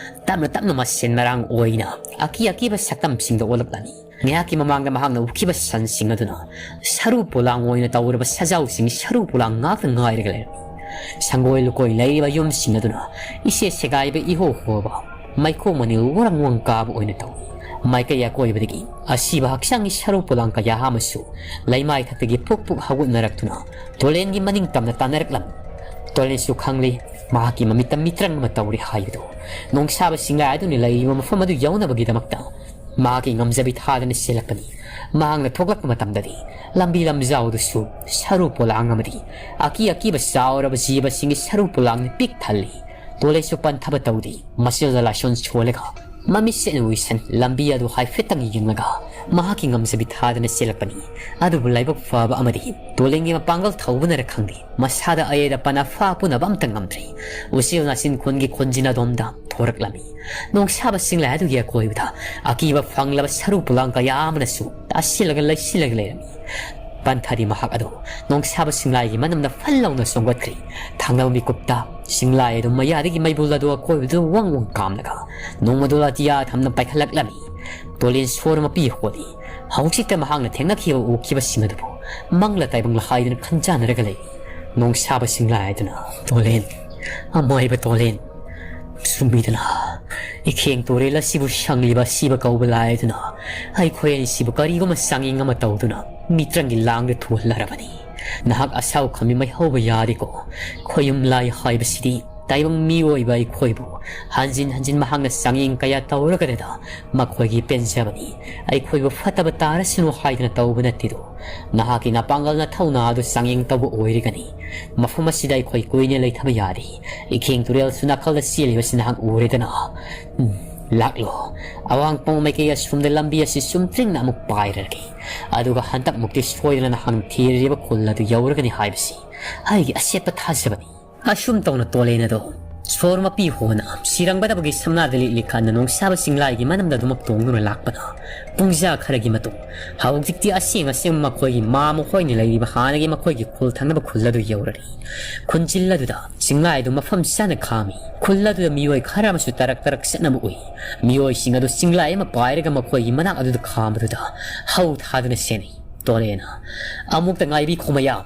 ꯇꯞꯅ ꯇꯞꯅ ꯃꯁꯦꯟ ꯃꯔꯥꯡ ꯑꯣꯏꯅ ꯑꯀꯤ ꯑꯀꯤꯕ ꯁꯛꯇꯝꯁꯤꯡꯗ ꯑꯣꯜꯂꯛꯂꯝꯃꯤ꯫ ꯉꯥꯏꯍꯥꯛꯀꯤ ꯃꯃꯥꯡꯗ ꯃꯍꯥꯛꯅ ꯎꯈꯤꯕ ꯁꯟꯁꯤꯡ ꯑꯗꯨꯅ ꯁꯔꯨ ꯄꯣꯂꯥꯡ ꯑꯣꯏꯅ ꯇꯧꯔꯕ ꯁꯖꯥꯎꯁꯤꯡ ꯁꯔꯨ ꯄꯣꯂꯥꯡ ꯉꯥꯛꯇ ꯉꯥꯏꯔꯒ ꯂꯩꯔꯝꯃꯤ꯫ ꯁꯪꯒꯣꯏ ꯂꯨꯀꯣꯏ ꯂꯩꯔꯤꯕ ꯌꯨꯝꯁꯤꯡ ꯑꯗꯨꯅ ꯏꯁꯦ ꯁꯦꯒꯥꯏꯕ ꯏꯍꯣ ꯍꯣꯕ ꯃꯩꯈꯣꯡ ꯃꯅꯤꯜ ꯋꯥꯔꯪ ꯋꯥꯡ ꯀꯥꯕ ꯑꯣꯏꯅ ꯇꯧꯏ꯫ ꯃꯥꯏꯀꯩ ꯑꯀꯣꯏꯕꯗꯒꯤ ꯑꯁꯤꯕ ꯍꯛꯆꯥꯡꯒꯤ ꯁꯔꯨ ꯄꯣꯂꯥꯡ ꯀꯌꯥ ꯑꯃꯁꯨ ꯂꯩꯃꯥꯏ ꯊꯛꯇꯒꯤ ꯄꯨꯛ ꯄꯨꯛ ꯍꯧꯒꯠꯅꯔꯛꯇꯨꯅ ꯇꯣꯂꯦꯟꯒꯤ ꯃꯅꯤꯡ ꯇꯝꯅ ꯇꯥꯟꯅꯔꯛꯂꯝꯃꯤ꯫ ꯇꯣꯂꯦꯟꯁꯨ ꯈꯪꯂꯤ ꯃꯍꯥꯛꯀꯤ ꯃꯃꯤꯠꯇ ꯃꯤꯇ꯭ꯔꯪ ꯑꯃ ꯇꯧꯔꯤ ꯍꯥꯏꯕꯗꯨ꯫ ꯅꯣꯡꯁꯥꯕ ꯁꯤꯡꯂꯥꯏ ꯑꯗꯨꯅ ꯂꯩꯔꯤꯕ ꯃꯐꯝ ꯑꯗꯨ ꯌꯧꯅꯕꯒꯤꯗꯃꯛꯇ ꯃꯍꯥꯛꯀꯤ ꯉꯝꯖꯕꯤ ꯊꯥꯗꯅ ꯆꯦꯜꯂꯛꯄꯅꯤ꯫ ꯃꯍꯥꯛꯅ ꯊꯣꯛꯂꯛꯄ ꯃꯇꯝꯗꯗꯤ ꯂꯝꯕꯤ ꯂꯝꯖꯥꯎꯗꯨꯁꯨ ꯁꯔꯨ ꯄꯣꯂꯥꯡ ꯑꯃꯗꯤ ꯑꯀꯤ ꯑꯀꯤꯕ ꯆꯥꯎꯔꯕ ꯖꯤꯕꯁꯤꯡꯒꯤ ꯁꯔꯨ ꯄꯣꯂꯥꯡꯅ ꯄꯤꯛ ꯊꯜꯂꯤ꯫ ꯇꯣꯂꯦꯟꯁꯨ ꯄꯟꯊꯕ ꯇꯧꯗꯦ꯫ ꯃꯆꯤꯜꯗ ꯂꯥꯏꯁꯣꯟ ꯁꯣꯜꯂꯒ ꯃꯃꯤꯠꯁꯦꯠꯅ ꯎꯏꯁꯟ ꯂꯝꯕꯤ ꯑꯗꯨ ꯍꯥꯏꯐꯦꯠꯇꯪ ꯌꯦꯡꯂꯒ ꯃꯍꯥꯛꯀꯤ ꯉꯝꯖꯕꯤ ꯊꯥꯗꯅ ꯆꯦꯜꯂꯛꯄꯅꯤ꯫ ꯑꯗꯨꯕꯨ ꯂꯥꯏꯕꯛ ꯐꯕ ꯑꯃꯗꯤ ꯇꯣꯂꯦꯟꯒꯤ ꯃꯄꯥꯡꯒꯜ ꯊꯧꯕꯅꯔ ꯈꯪꯗꯦ, ꯃꯁꯥꯗ ꯑꯌꯦꯠ ꯑꯄꯟ ꯑꯐꯥ ꯑꯄꯨꯟꯅꯕ ꯑꯝꯇ ꯉꯝꯗ꯭ꯔꯤ꯫ ꯎꯆꯦꯜ ꯅꯥꯆꯤꯟ ꯈꯨꯟꯒꯤ ꯈꯣꯟꯖꯤꯟ ꯑꯗꯣꯝꯗ ꯊꯣꯔꯛꯂꯝꯃꯤ꯫ ꯅꯣꯡꯁꯥꯕ ꯁꯤꯡꯂꯥꯏ ꯑꯗꯨꯒꯤ ꯑꯀꯣꯏꯕꯗ ꯑꯀꯤꯕ ꯐꯪꯂꯕ ꯁꯔꯨ ꯄꯣꯂꯥꯡ ꯀꯌꯥ ꯑꯃꯅꯁꯨ ꯇꯥꯁꯤꯜꯂꯒ ꯂꯩꯁꯤꯜꯂꯒ ꯂꯩꯔꯝꯃꯤ꯫ ꯄꯟꯊꯔꯤ ꯃꯍꯥꯛ ꯑꯗꯨ ꯅꯣꯡꯁꯥꯕ ꯁꯤꯡꯂꯥꯏꯒꯤ ꯃꯅꯝꯅ ꯐꯜ ꯂꯥꯎꯅ ꯆꯣꯡꯒꯠꯈ꯭ꯔꯤ꯫ ꯊꯪꯅꯕ ꯃꯤꯀꯨꯞꯇ ꯁꯤꯡꯂꯥꯏ ꯑꯗꯨ ꯃꯌꯥꯗꯒꯤ ꯃꯩꯕꯨꯜ ꯑꯗꯨ ꯑꯀꯣꯏꯕꯗꯨ ꯋꯪ ꯋꯪ ꯀꯥꯝꯂꯒ ꯅꯣꯡꯃꯗꯣ ꯑꯇꯤꯌꯥ ꯊꯝꯅ ꯄꯥꯏꯈꯠꯂꯛꯂꯝꯃꯤ꯫ ꯇꯣꯂꯦꯟ ꯁꯣꯔ ꯑꯃ ꯄꯤ ꯍꯣꯜꯂꯤ꯫ ꯍꯧꯖꯤꯛꯇ ꯃꯍꯥꯛꯅ ꯊꯦꯡꯅꯈꯤꯕ ꯎꯈꯤꯕꯁꯤꯡ ꯑꯗꯨꯕꯨ ꯃꯪꯂ ꯇꯥꯏꯕꯪꯂ ꯍꯥꯏꯗꯨꯅ ꯈꯟꯖꯥꯟꯅꯔꯒ ꯂꯩ꯫ ꯅꯣꯡꯁꯥꯕ ꯁꯤꯡꯂꯥꯏ ꯑꯗꯨꯅ, "ꯇꯣꯂꯦꯟ, ꯑꯃꯥꯏꯕ ꯇꯣꯂꯦꯟ, ꯆꯨꯝꯃꯤꯗꯅ ꯏꯈꯦꯡ ꯇꯨꯔꯦꯜ ꯑꯁꯤꯕꯨ ꯁꯪꯂꯤꯕ ꯑꯁꯤꯕ ꯀꯧꯕ ꯂꯥꯏ ꯑꯗꯨꯅ ꯑꯩꯈꯣꯏ ꯑꯅꯤꯁꯤꯕꯨ ꯀꯔꯤꯒꯨꯝꯕ ꯆꯥꯡꯌꯦꯡ ꯑꯃ ꯇꯧꯗꯨꯅ ꯃꯤꯇ꯭ꯔꯪꯒꯤ ꯂꯥꯡꯗ ꯊꯨꯍꯜꯂꯔꯕꯅꯤ꯫ ꯅꯍꯥꯛ ꯑꯁꯥꯎ ꯈꯝꯃꯤ ꯃꯩꯍꯧꯕ ꯌꯥꯗꯦꯀꯣ꯫ ꯈꯣꯌꯨꯝ ꯂꯥꯏ ꯍꯥꯏꯕꯁꯤꯗꯤ ꯇꯥꯏꯕꯪ ꯃꯤꯑꯣꯏꯕ ꯑꯩꯈꯣꯏꯕꯨ ꯍꯟꯖꯤꯟ ꯍꯟꯖꯤꯟ ꯃꯍꯥꯛꯅ ꯆꯥꯡꯌꯦꯡ ꯀꯌꯥ ꯇꯧꯔꯒꯗꯗ ꯃꯈꯣꯏꯒꯤ ꯄꯦꯟꯖꯕꯅꯤ꯫ ꯑꯩꯈꯣꯏꯕꯨ ꯐꯠꯇꯕ ꯇꯥꯔꯁꯅꯨ ꯍꯥꯏꯗꯅ ꯇꯧꯕ ꯅꯠꯇꯦꯗꯣ꯫ ꯅꯍꯥꯛꯀꯤ ꯅꯄꯥꯡꯒꯜ ꯅꯊꯧꯅꯥ ꯑꯗꯨ ꯆꯥꯡꯌꯦꯡ ꯇꯧꯕ ꯑꯣꯏꯔꯒꯅꯤ꯫ ꯃꯐꯝ ꯑꯁꯤꯗ ꯑꯩꯈꯣꯏ ꯀꯨꯏꯅ ꯂꯩꯊꯕ ꯌꯥꯔꯤ꯫ ꯏꯈꯦꯡ ꯇꯨꯔꯦꯜꯁꯨ ꯅꯥꯀꯜꯗ ꯆꯦꯜꯂꯤꯕꯁꯤ ꯅꯍꯥꯛ ꯎꯔꯦꯗꯅ꯫ ꯎꯝ, ꯂꯥꯛꯂꯣ, ꯑꯋꯥꯡ ꯄꯣꯡ ꯃꯥꯏꯀꯩ ꯑꯁꯣꯝꯗ ꯂꯝꯕꯤ ꯑꯁꯤ ꯆꯨꯝꯗ꯭ꯔꯤꯡꯅ ꯑꯃꯨꯛ ꯄꯥꯏꯔꯒꯦ, ꯑꯗꯨꯒ ꯍꯟꯗꯛꯃꯨꯛꯇꯤ ꯁꯣꯏꯗꯅ ꯅꯍꯥꯛꯅ ꯊꯤꯔꯤꯕ ꯈꯨꯜ ꯑꯗꯨ ꯌꯧꯔꯒꯅꯤ ꯍꯥꯏꯕꯁꯤ ꯑꯩꯒꯤ ꯑꯆꯦꯠꯄ ꯊꯥꯖꯕꯅꯤ꯫ ꯑꯁꯨꯝ ꯇꯧꯅ ꯇꯣꯂꯦꯟ ꯑꯗꯣ ꯁꯣꯔ ꯃꯄꯤ ꯍꯣꯅ ꯁꯤꯔꯪꯕꯗꯕꯒꯤ ꯁꯝꯅꯥꯗ ꯂꯤꯛꯂꯤ ꯀꯥꯟꯅ ꯅꯣꯡꯁꯥꯕ ꯆꯤꯡꯂꯥꯏꯒꯤ ꯃꯅꯝꯗ ꯑꯗꯨꯃꯛ ꯇꯣꯡꯗꯨꯅ ꯂꯥꯛꯄꯗ, ꯄꯨꯡꯖꯥ ꯈꯔꯒꯤ ꯃꯇꯨꯡ ꯍꯧꯖꯤꯛꯇꯤ ꯑꯁꯦꯡ ꯑꯁꯦꯡꯕ ꯃꯈꯣꯏꯒꯤ ꯃꯥ ꯃꯈꯣꯏꯅ ꯂꯩꯔꯤꯕ ꯍꯥꯟꯅꯒꯤ ꯃꯈꯣꯏꯒꯤ ꯈꯨꯜ ꯊꯪꯅꯕ ꯈꯨꯜ ꯑꯗꯨ ꯌꯧꯔꯔꯤ꯫ ꯈꯨꯟꯖꯤꯜ ꯑꯗꯨꯗ ꯆꯤꯡꯂꯥꯏ ꯑꯗꯨ ꯃꯐꯝ ꯆꯥꯅ ꯈꯥꯝꯃꯤ꯫ ꯈꯨꯜ ꯑꯗꯨꯗ ꯃꯤꯑꯣꯏ ꯈꯔ ꯑꯃꯁꯨ ꯇꯔꯛ ꯇꯔꯛ ꯆꯠꯅꯕ ꯎꯏ꯫ ꯃꯤꯑꯣꯏꯁꯤꯡ ꯑꯗꯨ ꯆꯤꯡꯂꯥꯏ ꯑꯃ ꯄꯥꯏꯔꯒ ꯃꯈꯣꯏꯒꯤ ꯃꯅꯥꯛ ꯑꯗꯨꯗ ꯈꯥꯝꯕꯗꯨꯗ ꯍꯧ ꯊꯥꯗꯨꯅ ꯆꯦꯟꯅꯩ꯫ ꯇꯣꯂꯦꯅ ꯑꯃꯨꯛꯇ ꯉꯥꯏꯕꯤꯈꯣ ꯃꯌꯥꯝ,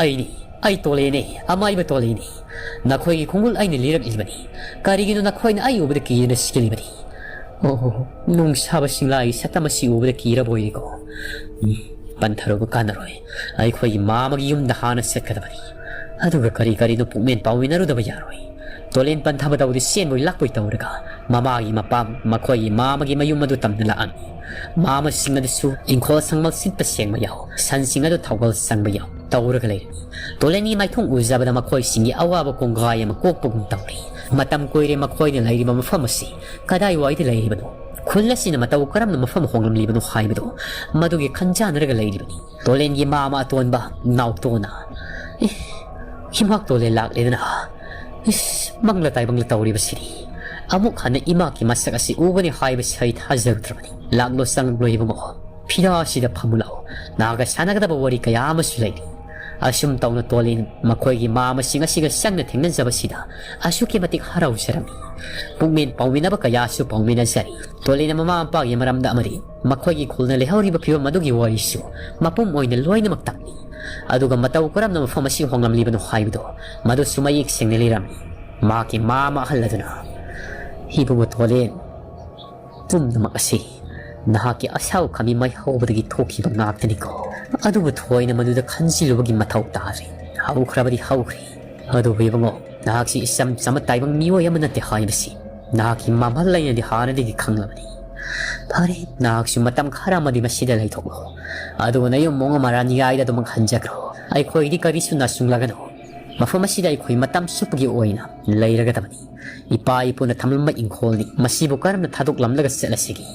ꯑꯩꯅꯤ, ꯑꯩ ꯇꯣꯂꯦꯅꯦ, ꯑꯃꯥꯏꯕ ꯇꯣꯂꯦꯅꯤ꯫ ꯅꯈꯣꯏꯒꯤ ꯈꯣꯡꯒꯨꯜ ꯑꯩꯅ ꯂꯤꯔꯛꯂꯤꯕꯅꯤ꯫ ꯀꯔꯤꯒꯤꯅꯣ ꯅꯈꯣꯏꯅ ꯑꯩ ꯎꯕꯗ ꯀꯤꯗꯨꯅ ꯆꯦꯜꯂꯤꯕꯅꯤ? ꯑꯣ, ꯅꯨꯡꯁꯥꯕ ꯁꯤꯡꯂꯥꯒꯤ ꯁꯛꯇꯝ ꯑꯁꯤ ꯎꯕꯗ ꯀꯤꯔꯕ ꯑꯣꯏꯔꯦꯀꯣ꯫ ꯎꯝ, ꯄꯟꯊꯔꯨꯕ ꯀꯥꯟꯅꯔꯣꯏ꯫ ꯑꯩꯈꯣꯏꯒꯤ ꯃꯥꯃꯒꯤ ꯌꯨꯝꯗ ꯍꯥꯟꯅ ꯆꯠꯀꯗꯕꯅꯤ꯫ ꯑꯗꯨꯒ ꯀꯔꯤ ꯀꯔꯤꯅꯣ ꯄꯨꯛꯃꯦꯟ ꯄꯥꯎꯃꯤꯟꯅꯔꯨꯗꯕ ꯌꯥꯔꯣꯏ꯫ ꯇꯣꯂꯦꯟ ꯄꯟꯊꯕ ꯇꯧꯗꯤ ꯆꯦꯟꯕꯣꯏ ꯂꯥꯛꯄꯣꯏ ꯇꯧꯔꯒ ꯃꯃꯥꯒꯤ ꯃꯄꯥꯝ, ꯃꯈꯣꯏꯒꯤ ꯃꯥꯃꯒꯤ ꯃꯌꯨꯝ ꯑꯗꯨ ꯇꯝꯅ ꯂꯥꯛꯑꯝꯃꯤ꯫ ꯃꯥꯃꯁꯤꯡ ꯑꯗꯨꯁꯨ ꯏꯪꯈꯣꯜ ꯁꯪꯕꯜ ꯁꯤꯠꯄ ꯁꯦꯡꯕ ꯌꯥꯎ, ꯁꯟꯁꯤꯡ ꯑꯗꯨ ꯊꯧꯒꯜ ꯆꯪꯕ ꯌꯥꯎ ꯇꯧꯔꯒ ꯂꯩꯔꯝꯃꯤ꯫ ꯇꯣꯂꯦꯟꯒꯤ ꯃꯥꯏꯊꯣꯡ ꯎꯖꯕꯗ ꯃꯈꯣꯏꯁꯤꯡꯒꯤ ꯑꯋꯥꯕ ꯀꯣꯡꯒꯥꯏ ꯑꯃ ꯀꯣꯛꯄꯒꯨꯝ ꯇꯧꯔꯤ꯫ ꯃꯇꯝ ꯀꯨꯏꯔꯦ ꯃꯈꯣꯏꯅ ꯂꯩꯔꯤꯕ ꯃꯐꯝ ꯑꯁꯤ ꯀꯗꯥꯏꯋꯥꯏꯗ ꯂꯩꯔꯤꯕꯅꯣ? ꯈꯨꯜ ꯑꯁꯤꯅ ꯃꯇꯧ ꯀꯔꯝꯅ ꯃꯐꯝ ꯍꯣꯡꯂꯝꯂꯤꯕꯅꯣ ꯍꯥꯏꯕꯗꯨ ꯃꯗꯨꯒꯤ ꯈꯟꯖꯥꯟꯅꯔꯒ ꯂꯩꯔꯤꯕꯅꯤ꯫ ꯇꯣꯂꯦꯟꯒꯤ ꯃꯥꯃ ꯑꯇꯣꯟꯕ ꯅꯥꯎꯇꯣꯅ, "ꯑꯦ, ꯏꯃꯥꯛ ꯇꯣꯂꯦꯟ ꯂꯥꯛꯂꯦꯗꯅ꯫ ꯏꯁ, ꯃꯪꯂ ꯇꯥꯏꯕꯪꯂ ꯇꯧꯔꯤꯕꯁꯤꯗꯤ꯫ ꯑꯃꯨꯛ ꯍꯟꯅ ꯏꯃꯥꯛꯀꯤ ꯃꯁꯛ ꯑꯁꯤ ꯎꯒꯅꯤ ꯍꯥꯏꯕꯁꯤ ꯑꯩ ꯊꯥꯖꯔꯨꯗ꯭ꯔꯕꯅꯤ꯫ ꯂꯥꯛꯂꯣ, ꯆꯪꯂꯣ ꯏꯕꯨꯡꯉꯣ꯫ ꯐꯤꯔꯥꯁꯤꯗ ꯐꯝꯃꯨ ꯂꯥꯛꯑꯣ꯫ ꯅꯍꯥꯛꯀ ꯁꯥꯟꯅꯒꯗꯕ ꯋꯥꯔꯤ ꯀꯌꯥ ꯑꯃꯁꯨ ꯂꯩꯔꯤ꯫" ꯑꯁꯨꯝ ꯇꯧꯅ ꯇꯣꯂꯦꯟ ꯃꯈꯣꯏꯒꯤ ꯃꯥꯃꯁꯤꯡ ꯑꯁꯤꯒ ꯆꯪꯅ ꯊꯦꯡꯅꯖꯕꯁꯤꯗ ꯑꯁꯨꯛꯀꯤ ꯃꯇꯤꯛ ꯍꯔꯥꯎꯖꯔꯝꯃꯤ꯫ ꯄꯨꯛꯃꯦꯟ ꯄꯥꯎꯃꯤꯟꯅꯕ ꯀꯌꯥꯁꯨ ꯄꯥꯎꯃꯤꯟꯅꯖꯔꯤ꯫ ꯇꯣꯂꯦꯟꯅ ꯃꯃꯥ ꯃꯄꯥꯒꯤ ꯃꯔꯝꯗ ꯑꯃꯗꯤ ꯃꯈꯣꯏꯒꯤ ꯈꯨꯜꯅ ꯂꯩꯍꯧꯔꯤꯕ ꯐꯤꯕꯝ ꯑꯗꯨꯒꯤ ꯋꯥꯔꯤꯁꯨ ꯃꯄꯨꯝ ꯑꯣꯏꯅ ꯂꯣꯏꯅꯃꯛ ꯇꯝꯂꯤ꯫ ꯑꯗꯨꯒ ꯃꯇꯧ ꯀꯔꯝꯅ ꯃꯐꯝ ꯑꯁꯤ ꯍꯣꯡꯂꯝꯂꯤꯕꯅꯣ ꯍꯥꯏꯕꯗꯨ ꯃꯗꯨꯁꯨ ꯃꯌꯦꯛ ꯁꯦꯡꯅ ꯂꯤꯔꯝꯃꯤ꯫ ꯃꯍꯥꯛꯀꯤ ꯃꯥꯃ ꯑꯍꯜ ꯑꯗꯨꯅ, "ꯏꯕꯨꯡꯉꯣ ꯇꯣꯂꯦꯟ, ꯄꯨꯝꯅꯃꯛ ꯑꯁꯤ ꯅꯍꯥꯛꯀꯤ ꯑꯁꯥꯎ ꯈꯥꯃꯤ ꯃꯩ ꯍꯧꯕꯗꯒꯤ ꯊꯣꯛꯈꯤꯕ ꯉꯥꯛꯇꯅꯤꯀꯣ꯫ ꯑꯗꯨꯕꯨ ꯊꯣꯏꯅ ꯃꯗꯨꯗ ꯈꯟꯖꯤꯜꯂꯨꯕꯒꯤ ꯃꯊꯧ ꯇꯥꯗ꯭ꯔꯦ꯫ ꯍꯧꯈ꯭ꯔꯕꯗꯤ ꯍꯧꯈ꯭ꯔꯦ꯫ ꯑꯗꯨꯕꯨ ꯏꯕꯨꯡꯉꯣ, ꯅꯍꯥꯛꯁꯤ ꯏꯆꯝ ꯆꯝꯕ ꯇꯥꯏꯕꯪ ꯃꯤꯑꯣꯏ ꯑꯃ ꯅꯠꯇꯦ ꯍꯥꯏꯕꯁꯤ ꯅꯍꯥꯛꯀꯤ ꯃꯃꯜ ꯑꯩꯅꯗꯤ ꯍꯥꯟꯅꯗꯒꯤ ꯈꯪꯂꯕꯅꯤ꯫ ꯐꯔꯦ, ꯅꯍꯥꯛꯁꯨ ꯃꯇꯝ ꯈꯔ ꯑꯃꯗꯤ ꯃꯁꯤꯗ ꯂꯩꯊꯣꯛꯂꯣ꯫ ꯑꯗꯨꯒ ꯅꯌꯨꯝ ꯃꯣꯡ ꯑꯃ ꯔꯥꯅꯤꯌꯥꯏꯗ ꯑꯗꯨꯃꯛ ꯍꯟꯖꯈ꯭ꯔꯣ꯫ ꯑꯩꯈꯣꯏꯒꯤꯗꯤ ꯀꯔꯤꯁꯨ ꯅꯁꯨꯡꯂꯒꯅꯨ꯫" ꯃꯐꯝ ꯑꯁꯤꯗ ꯑꯩꯈꯣꯏ ꯃꯇꯝ ꯆꯨꯞꯄꯒꯤ ꯑꯣꯏꯅ ꯂꯩꯔꯒꯗꯕꯅꯤ꯫ ꯏꯄꯥ ꯏꯄꯨꯅ ꯊꯝꯂꯝꯕ ꯏꯪꯈꯣꯜꯅꯤ, ꯃꯁꯤꯕꯨ ꯀꯔꯝꯅ ꯊꯥꯗꯣꯛꯂꯝꯂꯒ ꯆꯠꯂꯁꯤꯒꯦ?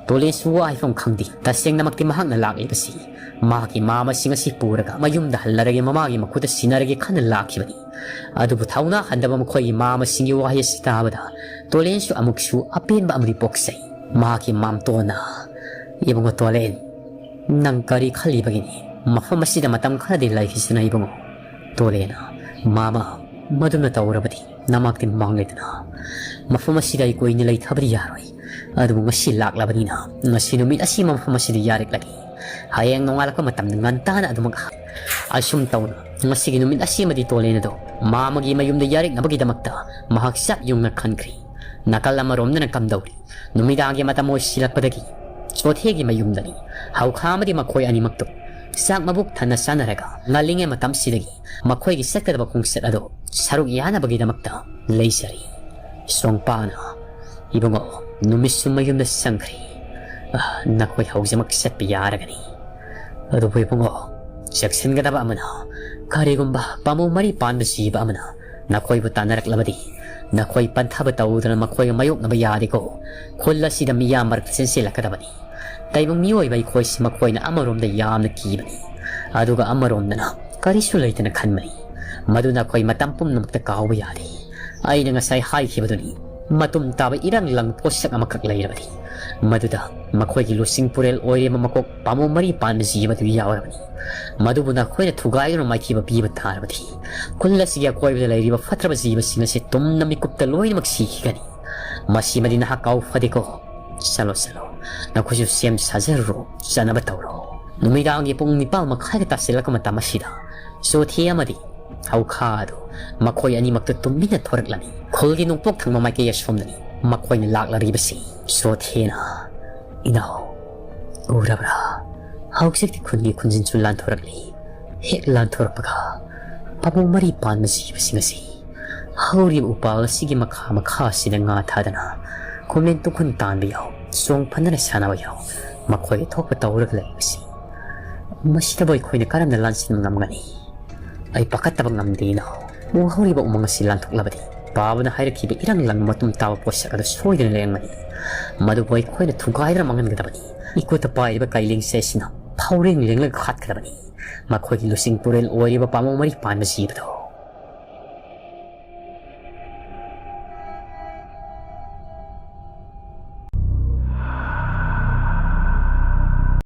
ꯇꯣꯂꯦꯟꯁꯨ ꯋꯥ ꯍꯥꯏꯐꯝ ꯈꯪꯗꯦ꯫ ꯇꯁꯦꯡꯅꯃꯛꯇꯤ ꯃꯍꯥꯛꯅ ꯂꯥꯛꯂꯤꯕꯁꯤ ꯃꯍꯥꯛꯀꯤ ꯃꯃꯥ ꯃꯁꯤꯡ ꯑꯁꯤ ꯄꯨꯔꯒ ꯃꯌꯨꯝꯗ ꯍꯜꯂꯔꯒꯦ, ꯃꯃꯥꯒꯤ ꯃꯈꯨꯠꯇ ꯁꯤꯟꯅꯔꯒꯦ ꯈꯟꯅ ꯂꯥꯛꯈꯤꯕꯅꯤ꯫ ꯑꯗꯨꯕꯨ ꯊꯧꯅꯥ ꯍꯟꯗꯕ ꯃꯈꯣꯏꯒꯤ ꯃꯃꯥ ꯃꯁꯤꯡꯒꯤ ꯋꯥꯍꯩ ꯑꯁꯤ ꯇꯥꯕꯗ ꯇꯣꯂꯦꯟꯁꯨ ꯑꯃꯨꯛꯁꯨ ꯑꯄꯦꯟꯕ ꯑꯃꯗꯤ ꯄꯣꯛꯆꯩ꯫ ꯃꯍꯥꯛꯀꯤ ꯃꯥꯝꯇꯣꯟꯅ, "ꯏꯕꯨꯡꯉꯣ ꯇꯣꯂꯦꯟ, ꯅꯪ ꯀꯔꯤ ꯈꯜꯂꯤꯕꯒꯤꯅꯤ? ꯃꯐꯝ ꯑꯁꯤꯗ ꯃꯇꯝ ꯈꯔꯗꯤ ꯂꯩꯈꯤꯁꯅꯨ ꯏꯕꯨꯡꯉꯣ꯫" ꯇꯣꯂꯦꯟꯅ, "ꯃꯃꯥ, ꯃꯗꯨꯅ ꯇꯧꯔꯕꯗꯤ ꯅꯃꯥꯛꯇꯤ ꯃꯥꯡꯂꯦꯗꯅ꯫ ꯃꯐꯝ ꯑꯁꯤꯗ ꯑꯩ ꯀꯨꯏꯅ ꯂꯩꯊꯕꯗꯤ ꯌꯥꯔꯣꯏ꯫ ꯑꯗꯨꯕꯨ ꯉꯁꯤ ꯂꯥꯛꯂꯕꯅꯤꯅ ꯉꯁꯤ ꯅꯨꯃꯤꯠ ꯑꯁꯤꯃ ꯃꯐꯝ ꯑꯁꯤꯗ ꯌꯥꯔꯛꯂꯒꯦ꯫ ꯍꯌꯦꯡ ꯅꯣꯡꯉꯥꯜꯂꯛꯄ ꯃꯇꯝꯗ ꯉꯟꯇꯥꯅ ꯑꯗꯨꯃꯛ ꯍꯥ-" ꯑꯁꯨꯝ ꯇꯧꯅ ꯉꯁꯤꯒꯤ ꯅꯨꯃꯤꯠ ꯑꯁꯤꯃꯗꯤ ꯇꯣꯂꯦꯟ ꯑꯗꯣ ꯃꯃꯥꯒꯤ ꯃꯌꯨꯝꯗ ꯌꯥꯔꯛꯅꯕꯒꯤꯗꯃꯛꯇ ꯃꯍꯥꯛ ꯆꯥꯛ ꯌꯨꯡꯅ ꯈꯟꯈ꯭ꯔꯦ꯫ ꯅꯥꯀꯜ ꯑꯃꯔꯣꯝꯗꯅ ꯀꯝꯗꯧꯔꯤ? ꯅꯨꯃꯤꯗꯥꯡꯒꯤ ꯃꯇꯝ ꯑꯣꯏꯁꯤꯜꯂꯛꯄꯗꯒꯤ ꯆꯣꯊꯦꯒꯤ ꯃꯌꯨꯝꯗꯅꯤ꯫ ꯍꯧꯈꯥ ꯑꯃꯗꯤ ꯃꯈꯣꯏ ꯑꯅꯤꯃꯛꯇꯨ ꯆꯥꯛ ꯃꯕꯨꯛ ꯊꯟꯅ ꯆꯥꯅꯔꯒ ꯉꯜꯂꯤꯉꯩ ꯃꯇꯝꯁꯤꯗꯒꯤ ꯃꯈꯣꯏꯒꯤ ꯆꯠꯀꯗꯕ ꯈꯣꯡꯆꯠ ꯑꯗꯨ ꯁꯔꯨꯛ ꯌꯥꯅꯕꯒꯤꯗꯃꯛꯇ ꯂꯩꯖꯔꯤ꯫ ꯁꯣꯡꯄꯥꯅ, "ꯏꯕꯨꯡꯉꯣ, ꯅꯨꯃꯤꯠꯁꯨ ꯃꯌꯨꯝꯗ ꯆꯪꯈ꯭ꯔꯦ꯫ ꯑ, ꯅꯈꯣꯏ ꯍꯧꯖꯤꯛꯃꯛ ꯆꯠꯄ ꯌꯥꯔꯒꯅꯤ꯫ ꯑꯗꯨꯕꯨ ꯏꯕꯨꯡꯉꯣ, ꯆꯦꯛꯁꯤꯟꯒꯗꯕ ꯑꯃꯅ, ꯀꯔꯤꯒꯨꯝꯕ ꯄꯥꯝꯕꯣꯝ ꯃꯔꯤ ꯄꯥꯟꯕ ꯖꯤꯕ ꯑꯃꯅ ꯅꯈꯣꯏꯕꯨ ꯇꯥꯟꯅꯔꯛꯂꯕꯗꯤ ꯅꯈꯣꯏ ꯄꯟꯊꯕ ꯇꯧꯗꯨꯅ ꯃꯈꯣꯏꯒ ꯃꯥꯌꯣꯛꯅꯕ ꯌꯥꯗꯦꯀꯣ꯫ ꯈꯨꯜ ꯑꯁꯤꯗ ꯃꯤꯌꯥꯝ ꯃꯔꯛꯇ ꯆꯦꯟꯁꯤꯜꯂꯛꯀꯗꯕꯅꯤ꯫ ꯇꯥꯏꯕꯪ ꯃꯤꯑꯣꯏꯕ ꯑꯩꯈꯣꯏꯁꯤ ꯃꯈꯣꯏꯅ ꯑꯃꯔꯣꯝꯗ ꯌꯥꯝꯅ ꯀꯤꯕꯅꯤ, ꯑꯗꯨꯒ ꯑꯃꯔꯣꯝꯗꯅ ꯀꯔꯤꯁꯨ ꯂꯩꯇꯅ ꯈꯟꯕꯅꯤ꯫ ꯃꯗꯨꯅ ꯑꯩꯈꯣꯏ ꯃꯇꯝ ꯄꯨꯝꯅꯃꯛꯇ ꯀꯥꯎꯕ ꯌꯥꯗꯦ꯫ ꯑꯩꯅ ꯉꯁꯥꯏ ꯍꯥꯏꯈꯤꯕꯗꯨꯅꯤ, ꯃꯇꯨꯝ ꯇꯥꯕ ꯏꯔꯪ ꯂꯪ ꯄꯣꯠꯁꯛ ꯑꯃꯈꯛ ꯂꯩꯔꯕꯗꯤ ꯃꯗꯨꯗ ꯃꯈꯣꯏꯒꯤ ꯂꯨꯆꯤꯡ ꯄꯨꯔꯦꯜ ꯑꯣꯏꯔꯤꯕ ꯃꯀꯣꯛ ꯄꯥꯝꯕꯣꯝ ꯃꯔꯤ ꯄꯥꯟꯕ ꯖꯤꯕ ꯑꯗꯨ ꯌꯥꯎꯔꯕꯅꯤ꯫ ꯃꯗꯨꯕꯨ ꯅꯈꯣꯏꯅ ꯊꯨꯒꯥꯏꯗꯨꯅ ꯃꯥꯏꯊꯤꯕ ꯄꯤꯕ ꯇꯥꯔꯕꯗꯤ ꯈꯨꯜ ꯑꯁꯤꯒꯤ ꯑꯀꯣꯏꯕꯗ ꯂꯩꯔꯤꯕ ꯐꯠꯇ꯭ꯔꯕ ꯖꯤꯕꯁꯤꯡ ꯑꯁꯤ ꯇꯨꯝꯅ ꯃꯤꯀꯨꯞꯇ ꯂꯣꯏꯅꯃꯛ ꯁꯤꯈꯤꯒꯅꯤ꯫ ꯃꯁꯤꯃꯗꯤ ꯅꯍꯥꯛ ꯀꯥꯎ ꯐꯗꯦꯀꯣ꯫ ꯆꯠꯂꯣ, ꯆꯠꯂꯣ, ꯅꯈꯣꯏꯁꯨ ꯁꯦꯝ ꯁꯥꯖꯔꯨꯔꯣ, ꯆꯠꯅꯕ ꯇꯧꯔꯣ꯫" ꯅꯨꯃꯤꯗꯥꯡꯒꯤ ꯄꯨꯡ ꯅꯤꯄꯥꯜ ꯃꯈꯥꯏꯒ ꯇꯥꯁꯤꯜꯂꯛꯄ ꯃꯇꯝ ꯑꯁꯤꯗ ꯆꯣꯊꯦ ꯑꯃꯗꯤ ꯍꯧꯈꯥ ꯑꯗꯨ ꯃꯈꯣꯏ ꯑꯅꯤꯃꯛꯇ ꯇꯨꯝꯃꯤꯟꯅ ꯊꯣꯔꯛꯂꯝꯃꯤ꯫ ꯈꯨꯜꯒꯤ ꯅꯣꯡꯄꯣꯛ ꯊꯪꯕ ꯃꯥꯏꯀꯩ ꯑꯁꯣꯝꯗꯅꯤ ꯃꯈꯣꯏꯅ ꯂꯥꯛꯂꯔꯤꯕꯁꯤ꯫ ꯆꯣꯊꯦꯅ, "ꯏꯅꯥꯎ, ꯎꯔꯕ꯭ꯔꯥ? ꯍꯧꯖꯤꯛꯇꯤ ꯈꯨꯟꯒꯤ ꯈꯨꯟꯖꯤꯟꯁꯨ ꯂꯥꯟꯊꯣꯔꯛꯂꯤ꯫ ꯍꯦꯛ ꯂꯥꯟꯊꯣꯔꯛꯄꯒ ꯄꯥꯝꯕꯣꯝ ꯃꯔꯤ ꯄꯥꯟꯕ ꯖꯤꯕꯁꯤꯡ ꯑꯁꯤ ꯍꯧꯔꯤꯕ ꯎꯄꯥꯜ ꯑꯁꯤꯒꯤ ꯃꯈꯥ ꯃꯈꯥ ꯑꯁꯤꯗ ꯉꯥ ꯊꯥꯗꯅ ꯈꯨꯃꯦꯟ ꯇꯨꯡꯈꯨꯟ ꯇꯥꯟꯕ ꯌꯥꯎ, ꯆꯣꯡ ꯐꯟꯗꯅ ꯁꯥꯟꯅꯕ ꯌꯥꯎ, ꯃꯈꯣꯏꯒꯤ ꯊꯣꯛꯄ ꯇꯧꯔꯒ ꯂꯩꯕꯁꯤ꯫ ꯃꯁꯤꯗꯕꯨ ꯑꯩꯈꯣꯏꯅ ꯀꯔꯝꯅ ꯂꯥꯟꯁꯤꯟꯕ ꯉꯝꯒꯅꯤ? ꯑꯩ ꯄꯥꯈꯠꯇꯕ ꯉꯝꯗꯦ ꯏꯅꯥꯎ꯫ ꯎꯍꯧꯔꯤꯕ ꯎꯃꯪ ꯑꯁꯤ ꯂꯥꯟꯊꯣꯛꯂꯕꯗꯤ ꯄꯥꯕꯅ ꯍꯥꯏꯔꯛꯈꯤꯕ ꯏꯔꯪ ꯂꯪ ꯃꯇꯨꯝ ꯇꯥꯕ ꯄꯣꯠꯁꯛ ꯑꯗꯨ ꯁꯣꯏꯗꯅ ꯂꯩꯔꯝꯒꯅꯤ꯫ ꯃꯗꯨꯕꯨ ꯑꯩꯈꯣꯏꯅ ꯊꯨꯒꯥꯏꯗꯨꯅ ꯃꯥꯡꯍꯟꯒꯗꯕꯅꯤ꯫ ꯏꯈꯨꯠꯇ ꯄꯥꯏꯔꯤꯕ ꯀꯥꯏꯂꯦꯡꯁꯦ ꯑꯁꯤꯅ ꯐꯥꯎꯔꯦꯡ ꯂꯦꯡꯂꯒ ꯍꯥꯠꯀꯗꯕꯅꯤ꯫ ꯃꯈꯣꯏꯒꯤ ꯂꯨꯆꯤꯡ ꯄꯨꯔꯦꯜ ꯑꯣꯏꯔꯤꯕ ꯄꯥꯝꯕꯣꯝ ꯃꯔꯤ ꯄꯥꯟꯕ ꯖꯤꯕꯗꯣ